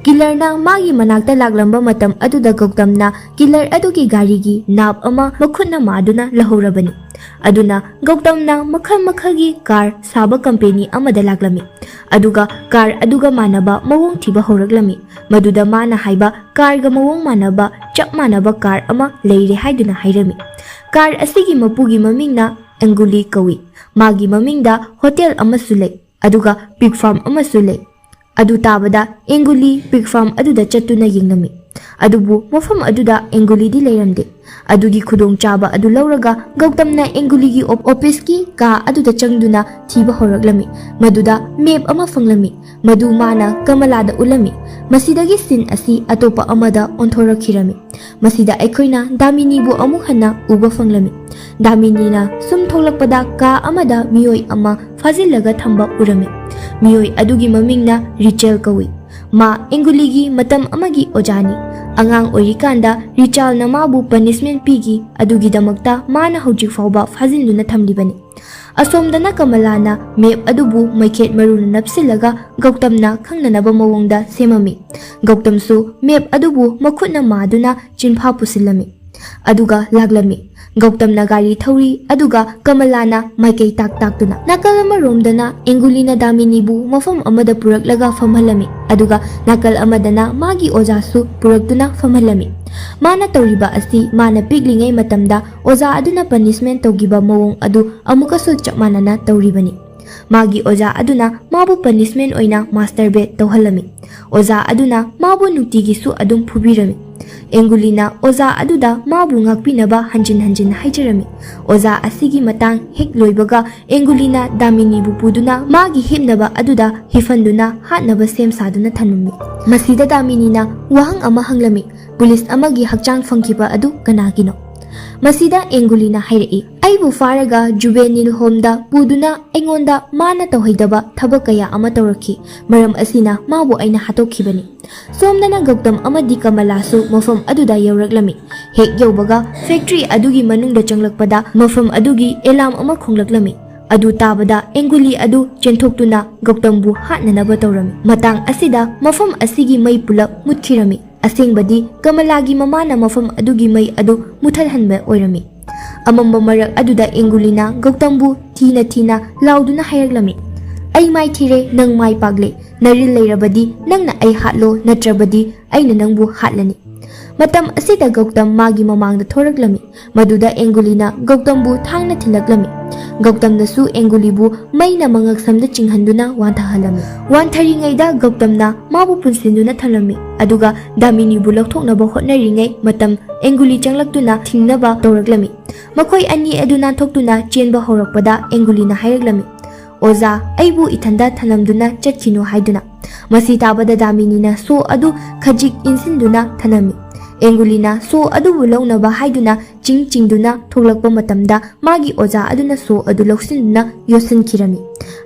ꯀꯤꯂꯔꯅ ꯃꯥꯒꯤ ꯃꯅꯥꯛꯇ ꯂꯥꯛꯂꯝꯕ ꯃꯇꯝ ꯑꯗꯨꯗ ꯒꯧꯇꯝꯅ ꯀꯤꯂꯔ ꯑꯗꯨꯒꯤ ꯒꯥꯔꯤꯒꯤ ꯅꯥꯞ ꯑꯃ ꯃꯈꯨꯠꯅ ꯃꯥꯗꯨꯅ ꯂꯧꯍꯧꯔꯕꯅꯤ꯫ ꯑꯗꯨꯅ ꯒꯧꯇꯝꯅ ꯃꯈꯜ ꯃꯈꯜꯒꯤ ꯀꯥꯔ ꯁꯥꯕ ꯀꯝꯄꯦꯅꯤ ꯑꯃꯗ ꯂꯥꯛꯂꯝꯃꯤ꯫ ꯑꯗꯨꯒ ꯀꯥꯔ ꯑꯗꯨꯒ ꯃꯥꯟꯅꯕ ꯃꯑꯣꯡ ꯊꯤꯕ ꯍꯧꯔꯛꯂꯝꯃꯤ꯫ ꯃꯗꯨꯗ ꯃꯥꯅ ꯍꯥꯏꯕ ꯀꯥꯔꯒ ꯃꯑꯣꯡ ꯃꯥꯟꯅꯕ, ꯆꯞ ꯃꯥꯟꯅꯕ ꯀꯥꯔ ꯑꯃ ꯂꯩꯔꯦ ꯍꯥꯏꯗꯨꯅ ꯍꯥꯏꯔꯝꯃꯤ꯫ ꯀꯥꯔ ꯑꯁꯤꯒꯤ ꯃꯄꯨꯒꯤ ꯃꯃꯤꯡꯅ ꯑꯦꯡꯒꯨꯂꯤ ꯀꯧꯏ꯫ ꯃꯥꯒꯤ ꯃꯃꯤꯡꯗ ꯍꯣꯇꯦꯜ ꯑꯃꯁꯨ ꯂꯩ, ꯑꯗꯨꯒ ꯄꯤꯛ ꯐꯥꯔꯝ ꯑꯃꯁꯨ ꯂꯩ꯫ ꯑꯗꯨ ꯇꯥꯕꯗ ꯑꯦꯡꯒꯨꯂꯤ ꯄꯤꯛ ꯐꯥꯔꯝ ꯑꯗꯨꯗ ꯆꯠꯇꯨꯅ ꯌꯦꯡꯂꯝꯃꯤ꯫ ꯑꯗꯨꯕꯨ ꯃꯐꯝ ꯑꯗꯨꯗ ꯑꯦꯡꯒꯨꯂꯤꯗꯤ ꯂꯩꯔꯝꯗꯦ꯫ ꯑꯗꯨꯒꯤ ꯈꯨꯗꯣꯡꯆꯥꯕ ꯑꯗꯨ ꯂꯧꯔꯒ ꯒꯧꯇꯝꯅ ꯑꯦꯡꯒꯨꯂꯤꯒꯤ ꯑꯣꯞ-, ꯑꯣꯐꯤꯁꯀꯤ ꯀꯥ ꯑꯗꯨꯗ ꯆꯪꯗꯨꯅ ꯊꯤꯕ ꯍꯧꯔꯛꯂꯝꯃꯤ꯫ ꯃꯗꯨꯗ ꯃꯦꯞ ꯑꯃ ꯐꯪꯂꯝꯃꯤ꯫ ꯃꯗꯨ ꯃꯥꯅ ꯀꯃꯂꯥꯗ ꯎꯠꯂꯝꯃꯤ꯫ ꯃꯁꯤꯗꯒꯤ ꯁꯤꯟ ꯑꯁꯤ ꯑꯇꯣꯞꯄ ꯑꯃꯗ ꯑꯣꯟꯊꯣꯔꯛꯈꯤꯔꯝꯃꯤ꯫ ꯃꯁꯤꯗ ꯑꯩꯈꯣꯏꯅ ꯗꯥꯃꯤꯅꯤꯕꯨ ꯑꯃꯨꯛ ꯍꯟꯅ ꯎꯕ ꯐꯪꯂꯝꯃꯤ꯫ ꯗꯥꯃꯤꯅꯤꯅ ꯁꯨꯝ ꯊꯣꯛꯂꯛꯄꯗ ꯀꯥ ꯑꯃꯗ ꯃꯤꯑꯣꯏ ꯑꯃ ꯐꯥꯖꯤꯜꯂꯒ ꯊꯝꯕ ꯎꯔꯝꯃꯤ꯫ ꯃꯤꯑꯣꯏ ꯑꯗꯨꯒꯤ ꯃꯃꯤꯡꯅ ꯔꯤꯆꯦꯜ ꯀꯧꯏ꯫ ꯃꯥ ꯑꯦꯡꯒꯨꯂꯤꯒꯤ ꯃꯇꯝ ꯑꯃꯒꯤ ꯑꯣꯖꯥꯅꯤ꯫ ꯑꯉꯥꯡ ꯑꯣꯏꯔꯤꯀꯥꯟꯗ ꯔꯤꯆꯥꯜꯅ ꯃꯥꯕꯨ ꯄꯅꯤꯁꯃꯦꯟ ꯄꯤꯈꯤ, ꯑꯗꯨꯒꯤꯗꯃꯛꯇ ꯃꯥꯅ ꯍꯧꯖꯤꯛ ꯐꯥꯎꯕ ꯐꯥꯖꯤꯟꯗꯨꯅ ꯊꯝꯂꯤꯕꯅꯤ꯫ ꯑꯁꯣꯝꯗꯅ ꯀꯃꯂꯥꯅ ꯃꯦꯞ ꯑꯗꯨꯕꯨ ꯃꯩꯈꯦꯠ ꯃꯔꯨꯅ ꯅꯞꯁꯤꯜꯂꯒ ꯒꯧꯇꯝꯅ ꯈꯪꯅꯅꯕ ꯃꯑꯣꯡꯗ ꯁꯦꯝꯃꯝꯃꯤ꯫ ꯒꯧꯇꯝꯁꯨ ꯃꯦꯞ ꯑꯗꯨꯕꯨ ꯃꯈꯨꯠꯅ ꯃꯥꯗꯨꯅ ꯆꯤꯟꯐꯥ ꯄꯨꯁꯤꯜꯂꯝꯃꯤ꯫ ꯑꯗꯨꯒ ꯂꯥꯛꯂꯝꯃꯤ꯫ ꯒꯧꯇꯝꯅ ꯒꯥꯔꯤ ꯊꯧꯔꯤ, ꯑꯗꯨꯒ ꯀꯃꯂꯥꯅ ꯃꯥꯏꯀꯩ ꯇꯥꯛ ꯇꯥꯛꯇꯨꯅ꯫ ꯅꯥꯀꯜ ꯑꯃꯔꯣꯝꯗꯅ ꯑꯦꯡꯒꯨꯂꯤꯅ ꯗꯥꯃꯤꯅꯤꯕꯨ ꯃꯐꯝ ꯑꯃꯗ ꯄꯨꯔꯛꯂꯒ ꯐꯝꯍꯜꯂꯝꯃꯤ, ꯑꯗꯨꯒ ꯅꯥꯀꯜ ꯑꯃꯗꯅ ꯃꯥꯒꯤ ꯑꯣꯖꯥꯁꯨ ꯄꯨꯔꯛꯇꯨꯅ ꯐꯝꯍꯜꯂꯝꯃꯤ꯫ ꯃꯥꯅ ꯇꯧꯔꯤꯕ ꯑꯁꯤ ꯃꯥꯅ ꯄꯤꯛꯂꯤꯉꯩ ꯃꯇꯝꯗ ꯑꯣꯖꯥ ꯑꯗꯨꯅ ꯄꯅꯤꯁꯃꯦꯟ ꯇꯧꯈꯤꯕ ꯃꯑꯣꯡ ꯑꯗꯨ ꯑꯃꯨꯛꯀꯁꯨ ꯆꯞ ꯃꯥꯟꯅꯅ ꯇꯧꯔꯤꯕꯅꯤ꯫ ꯃꯥꯒꯤ ꯑꯣꯖꯥ ꯑꯗꯨꯅ ꯃꯥꯕꯨ ꯄꯅꯤꯁꯃꯦꯟ ꯑꯣꯏꯅ ꯃꯥꯁꯇꯔꯕꯦꯠ ꯇꯧꯍꯜꯂꯝꯃꯤ꯫ ꯑꯣꯖꯥ ꯑꯗꯨꯅ ꯃꯥꯕꯨ ꯅꯨꯡꯇꯤꯒꯤꯁꯨ ꯑꯗꯨꯝ ꯐꯨꯕꯤꯔꯝꯃꯤ꯫ ꯑꯦꯡꯒꯨꯂꯤꯅ ꯑꯣꯖꯥ ꯑꯗꯨꯗ ꯃꯥꯕꯨ ꯉꯥꯛꯄꯤꯅꯕ ꯍꯟꯖꯤꯟ ꯍꯟꯖꯤꯟ ꯍꯥꯏꯖꯔꯝꯃꯤ꯫ ꯑꯣꯖꯥ ꯑꯁꯤꯒꯤ ꯃꯇꯥꯡ ꯍꯦꯛ ꯂꯣꯏꯕꯒ ꯑꯦꯡꯒꯨꯂꯤꯅ ꯗꯥꯃꯤꯅꯤꯕꯨ ꯄꯨꯗꯨꯅ ꯃꯥꯒꯤ ꯍꯤꯞꯅꯕ ꯑꯗꯨꯗ ꯍꯤꯐꯟꯗꯨꯅ ꯍꯥꯠꯅꯕ ꯁꯦꯝ ꯁꯥꯗꯨꯅ ꯊꯝꯂꯝꯃꯤ꯫ ꯃꯁꯤꯗ ꯗꯥꯃꯤꯅꯤꯅ ꯋꯥꯍꯪ ꯑꯃ ꯍꯪꯂꯝꯃꯤ, "ꯄꯨꯂꯤꯁ ꯑꯃꯒꯤ ꯍꯛꯆꯥꯡ ꯐꯪꯈꯤꯕ ꯑꯗꯨ ꯀꯅꯥꯒꯤꯅꯣ?" ꯃꯁꯤꯗ ꯑꯦꯡꯒꯨꯂꯤꯅ ꯍꯥꯏꯔꯛꯏ, "ꯑꯩꯕꯨ ꯐꯥꯔꯒ ꯖꯨꯕꯦꯅꯤꯜ ꯍꯣꯝꯗ ꯄꯨꯗꯨꯅ ꯑꯩꯉꯣꯟꯗ ꯃꯥꯅ ꯇꯧꯍꯩꯗꯕ ꯊꯕꯛ ꯀꯌꯥ ꯑꯃ ꯇꯧꯔꯛꯈꯤ꯫ ꯃꯔꯝ ꯑꯁꯤꯅ ꯃꯥꯕꯨ ꯑꯩꯅ ꯍꯥꯠꯇꯣꯛꯈꯤꯕꯅꯤ꯫" ꯁꯣꯝꯗꯅ ꯒꯧꯇꯝ ꯑꯃꯗꯤ ꯀꯃꯂꯥꯁꯨ ꯃꯐꯝ ꯑꯗꯨꯗ ꯌꯧꯔꯛꯂꯝꯃꯤ꯫ ꯍꯦꯛ ꯌꯧꯕꯒ ꯐꯦꯛꯇ꯭ꯔꯤ ꯑꯗꯨꯒꯤ ꯃꯅꯨꯡꯗ ꯆꯪꯂꯛꯄꯗ ꯃꯐꯝ ꯑꯗꯨꯒꯤ ꯑꯦꯂꯥꯝ ꯑꯃ ꯈꯣꯡꯂꯛꯂꯝꯃꯤ꯫ ꯑꯗꯨ ꯇꯥꯕꯗ ꯑꯦꯡꯒꯨꯂꯤ ꯑꯗꯨ ꯆꯦꯟꯊꯣꯛꯇꯨꯅ ꯒꯧꯇꯝꯕꯨ ꯍꯥꯠꯅꯅꯕ ꯇꯧꯔꯝꯃꯤ꯫ ꯃꯇꯥꯡ ꯑꯁꯤꯗ ꯃꯐꯝ ꯑꯁꯤꯒꯤ ꯃꯩ ꯄꯨꯂꯞ ꯃꯨꯠꯈꯤꯔꯝꯃꯤ꯫ ꯑꯁꯦꯡꯕꯗꯤ ꯀꯃꯂꯥꯒꯤ ꯃꯃꯥꯅ ꯃꯐꯝ ꯑꯗꯨꯒꯤ ꯃꯩ ꯑꯗꯨ ꯃꯨꯊꯠꯍꯟꯕ ꯑꯣꯏꯔꯝꯃꯤ꯫ ꯑꯃꯝꯕ ꯃꯔꯛ ꯑꯗꯨꯗ ꯑꯦꯡꯒꯨꯂꯤꯅ ꯒꯧꯇꯝꯕꯨ ꯊꯤꯅ ꯊꯤꯅ ꯂꯥꯎꯗꯨꯅ ꯍꯥꯏꯔꯛꯂꯝꯃꯤ, "ꯑꯩ ꯃꯥꯏꯊꯤꯔꯦ, ꯅꯪ ꯃꯥꯏ ꯄꯥꯛꯂꯦ꯫ ꯅꯔꯤꯜ ꯂꯩꯔꯕꯗꯤ ꯅꯪꯅ ꯑꯩ ꯍꯥꯠꯂꯣ, ꯅꯠꯇ꯭ꯔꯕꯗꯤ ꯑꯩꯅ ꯅꯪꯕꯨ ꯍꯥꯠꯂꯅꯤ꯫" ꯃꯇꯝ ꯑꯁꯤꯗ ꯒꯧꯇꯝ ꯃꯥꯒꯤ ꯃꯃꯥꯡꯗ ꯊꯣꯔꯛꯂꯝꯃꯤ꯫ ꯃꯗꯨꯗ ꯑꯦꯡꯒꯨꯂꯤꯅ ꯒꯧꯇꯝꯕꯨ ꯊꯥꯡꯅ ꯊꯤꯜꯂꯛꯂꯝꯃꯤ꯫ ꯒꯧꯇꯝꯅꯁꯨ ꯑꯦꯡꯒꯨꯂꯤꯕꯨ ꯃꯩꯅ ꯃꯉꯛꯁꯝꯗ ꯆꯤꯡꯍꯟꯗꯨꯅ ꯋꯥꯟꯊꯍꯜꯂꯝꯃꯤ꯫ ꯋꯥꯟꯊꯔꯤꯉꯩꯗ ꯒꯧꯇꯝꯅ ꯃꯥꯕꯨ ꯄꯨꯟꯁꯤꯟꯗꯨꯅ ꯊꯝꯂꯝꯃꯤ, ꯑꯗꯨꯒ ꯗꯥꯃꯤꯅꯤꯕꯨ ꯂꯧꯊꯣꯛꯅꯕ ꯍꯣꯠꯅꯔꯤꯉꯩ ꯃꯇꯝ ꯑꯦꯡꯒꯨꯂꯤ ꯆꯪꯂꯛꯇꯨꯅ ꯊꯤꯡꯅꯕ ꯇꯧꯔꯛꯂꯝꯃꯤ꯫ ꯃꯈꯣꯏ ꯑꯅꯤ ꯑꯗꯨ ꯅꯥꯟꯊꯣꯛꯇꯨꯅ ꯆꯦꯟꯕ ꯍꯧꯔꯛꯄꯗ ꯑꯦꯡꯒꯨꯂꯤꯅ ꯍꯥꯏꯔꯛꯂꯝꯃꯤ, "ꯑꯣꯖꯥ, ꯑꯩꯕꯨ ꯏꯊꯟꯗ ꯊꯅꯝꯗꯨꯅ ꯆꯠꯈꯤꯅꯨ" ꯍꯥꯏꯗꯨꯅ꯫ ꯃꯁꯤ ꯇꯥꯕꯗ ꯗꯥꯃꯤꯅꯤꯅ ꯁꯣ ꯑꯗꯨ ꯈꯖꯤꯛ ꯏꯟꯁꯤꯟꯗꯨꯅ ꯊꯅꯝꯃꯤ꯫ ꯑꯦꯡꯒꯨꯂꯤꯅ ꯁꯣ ꯑꯗꯨꯕꯨ ꯂꯧꯅꯕ ꯍꯥꯏꯗꯨꯅ ꯆꯤꯡ ꯆꯤꯡꯗꯨꯅ ꯊꯣꯛꯂꯛꯄ ꯃꯇꯝꯗ ꯃꯥꯒꯤ ꯑꯣꯖꯥ ꯑꯗꯨꯅ ꯁꯣ ꯑꯗꯨ ꯂꯧꯁꯤꯟꯗꯨꯅ ꯌꯣꯠꯁꯤꯟꯈꯤꯔꯝꯃꯤ꯫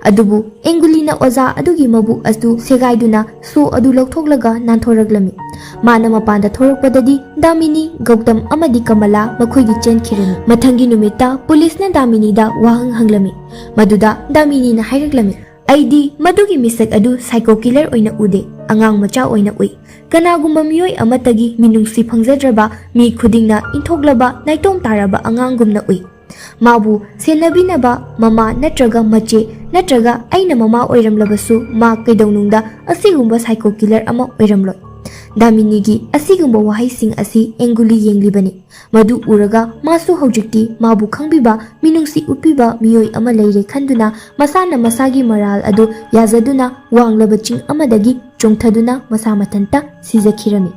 ꯑꯗꯨꯕꯨ ꯑꯦꯡꯒꯨꯂꯤꯅ ꯑꯣꯖꯥ ꯑꯗꯨꯒꯤ ꯃꯕꯨꯛ ꯑꯗꯨ ꯁꯦꯒꯥꯏꯗꯨꯅ ꯁꯣ ꯑꯗꯨ ꯂꯧꯊꯣꯛꯂꯒ ꯅꯥꯟꯊꯣꯔꯛꯂꯝꯃꯤ꯫ ꯃꯥꯅ ꯃꯄꯥꯟꯗ ꯊꯣꯔꯛꯄꯗꯗꯤ ꯗꯥꯃꯤꯅꯤ, ꯒꯧꯇꯝ ꯑꯃꯗꯤ ꯀꯃꯂꯥ ꯃꯈꯣꯏꯒꯤ ꯆꯦꯟꯈꯤꯔꯝꯃꯤ꯫ ꯃꯊꯪꯒꯤ ꯅꯨꯃꯤꯠꯇ ꯄꯨꯂꯤꯁꯅ ꯗꯥꯃꯤꯅꯤꯗ ꯋꯥꯍꯪ ꯍꯪꯂꯝꯃꯤ꯫ ꯃꯗꯨꯗ ꯗꯥꯃꯤꯅꯤꯅ ꯍꯥꯏꯔꯛꯂꯝꯃꯤ, ꯑꯩꯗꯤ ꯃꯗꯨꯒꯤ ꯃꯤꯁꯛ ꯑꯗꯨ psycho killer ꯑꯣꯏꯅ ꯎꯗꯦ, ꯑꯉꯥꯡ ꯃꯆꯥ ꯑꯣꯏꯅ ꯎꯏ꯫ ꯀꯅꯥꯒꯨꯝꯕ ꯃꯤꯑꯣꯏ ꯑꯃꯠꯇꯒꯤ ꯃꯤꯅꯨꯡꯁꯤ ꯐꯪꯖꯗ꯭ꯔꯕ, ꯃꯤ ꯈꯨꯗꯤꯡꯅ ꯏꯟꯊꯣꯛꯂꯕ, ꯅꯥꯏꯇꯣꯝ ꯇꯥꯔꯕ ꯑꯉꯥꯡꯒꯨꯝꯅ ꯎꯏ꯫ ꯃꯥꯕꯨ ꯁꯦꯟꯅꯕꯤꯅꯕ ꯃꯃꯥ ꯅꯠꯇ꯭ꯔꯒ ꯃꯆꯦ ꯅꯠꯇ꯭ꯔꯒ ꯑꯩꯅ ꯃꯃꯥ ꯑꯣꯏꯔꯝꯂꯕꯁꯨ, ꯃꯥ ꯀꯩꯗꯧꯅꯨꯡꯗ ꯑꯁꯤꯒꯨꯝꯕ psycho killer ꯑꯃ ꯑꯣꯏꯔꯝꯂꯣꯏ꯫ ꯗꯥꯃꯤꯅꯤꯒꯤ ꯑꯁꯤꯒꯨꯝꯕ ꯋꯥꯍꯩꯁꯤꯡ ꯑꯁꯤ ꯑꯦꯡꯒꯨꯂꯤ ꯌꯦꯡꯂꯤꯕꯅꯤ꯫ ꯃꯗꯨ ꯎꯔꯒ ꯃꯥꯁꯨ ꯍꯧꯖꯤꯛꯇꯤ ꯃꯥꯕꯨ ꯈꯪꯕꯤꯕ, ꯃꯤꯅꯨꯡꯁꯤ ꯎꯠꯄꯤꯕ ꯃꯤꯑꯣꯏ ꯑꯃ ꯂꯩꯔꯦ ꯈꯟꯗꯨꯅ ꯃꯁꯥꯅ ꯃꯁꯥꯒꯤ ꯃꯔꯥꯜ ꯑꯗꯨ ꯌꯥꯖꯗꯨꯅ ꯋꯥꯡꯂꯕ ꯆꯤꯡ ꯑꯃꯗꯒꯤ ꯆꯣꯡꯊꯗꯨꯅ ꯃꯁꯥ ꯃꯊꯟꯇ ꯁꯤꯖꯈꯤꯔꯝꯃꯤ꯫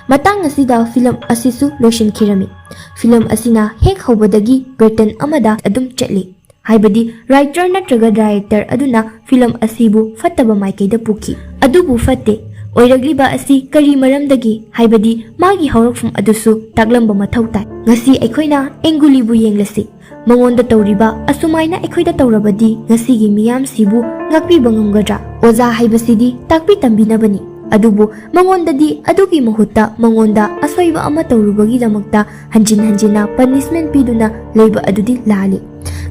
ꯃꯇꯥꯡ ꯑꯁꯤꯗ ꯐꯤꯂꯝ ꯑꯁꯤꯁꯨ ꯂꯣꯏꯁꯤꯟꯈꯤꯔꯝꯃꯤ꯫ ꯐꯤꯂꯝ ꯑꯁꯤꯅ ꯍꯦꯛ ꯍꯧꯕꯗꯒꯤ pattern ꯑꯃꯗ ꯑꯗꯨꯝ ꯆꯠꯂꯤ꯫ ꯍꯥꯏꯕꯗꯤ writer ꯅꯠꯇ꯭ꯔꯒ director ꯑꯗꯨꯅ ꯐꯤꯂꯝ ꯑꯁꯤꯕꯨ ꯐꯠꯇꯕ ꯃꯥꯏꯀꯩꯗ ꯄꯨꯈꯤ꯫ ꯑꯗꯨꯕꯨ ꯐꯠꯇꯦ꯫ ꯑꯣꯏꯔꯛꯂꯤꯕ ꯑꯁꯤ ꯀꯔꯤ ꯃꯔꯝꯗꯒꯤ, ꯍꯥꯏꯕꯗꯤ ꯃꯥꯒꯤ ꯍꯧꯔꯛꯐꯝ ꯑꯗꯨꯁꯨ ꯇꯥꯛꯂꯝꯕ ꯃꯊꯧ ꯇꯥꯏ꯫ ꯉꯁꯤ ꯑꯩꯈꯣꯏꯅ ꯑꯦꯡꯒꯨꯂꯤꯕꯨ ꯌꯦꯡꯂꯁꯤ꯫ ꯃꯉꯣꯟꯗ ꯇꯧꯔꯤꯕ ꯑꯁꯨꯃꯥꯏꯅ ꯑꯩꯈꯣꯏꯗ ꯇꯧꯔꯕꯗꯤ ꯉꯁꯤꯒꯤ ꯃꯤꯌꯥꯝꯁꯤꯕꯨ ꯉꯥꯛꯄꯤꯕ ꯉꯝꯒꯗ꯭ꯔꯥ? ꯑꯣꯖꯥ ꯍꯥꯏꯕꯁꯤꯗꯤ ꯇꯥꯛꯄꯤ ꯇꯝꯕꯤꯅꯕꯅꯤ꯫ ꯑꯗꯨꯕꯨ ꯃꯉꯣꯟꯗꯗꯤ ꯑꯗꯨꯒꯤ ꯃꯍꯨꯠꯇ ꯃꯉꯣꯟꯗ ꯑꯁꯣꯏꯕ ꯑꯃ ꯇꯧꯔꯨꯕꯒꯤꯗꯃꯛꯇ ꯍꯟꯖꯤꯟ ꯍꯟꯖꯤꯟꯅ punishment ꯄꯤꯗꯨꯅ ꯂꯩꯕ ꯑꯗꯨꯗꯤ ꯂꯥꯜꯂꯤ꯫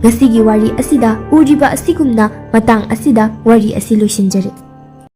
ꯉꯁꯤꯒꯤ ꯋꯥꯔꯤ ꯑꯁꯤꯗ ꯎꯔꯤꯕ ꯑꯁꯤꯒꯨꯝꯅ ꯃꯇꯥꯡ ꯑꯁꯤꯗ ꯋꯥꯔꯤ ꯑꯁꯤ ꯂꯣꯏꯁꯤꯟꯖꯔꯦ꯫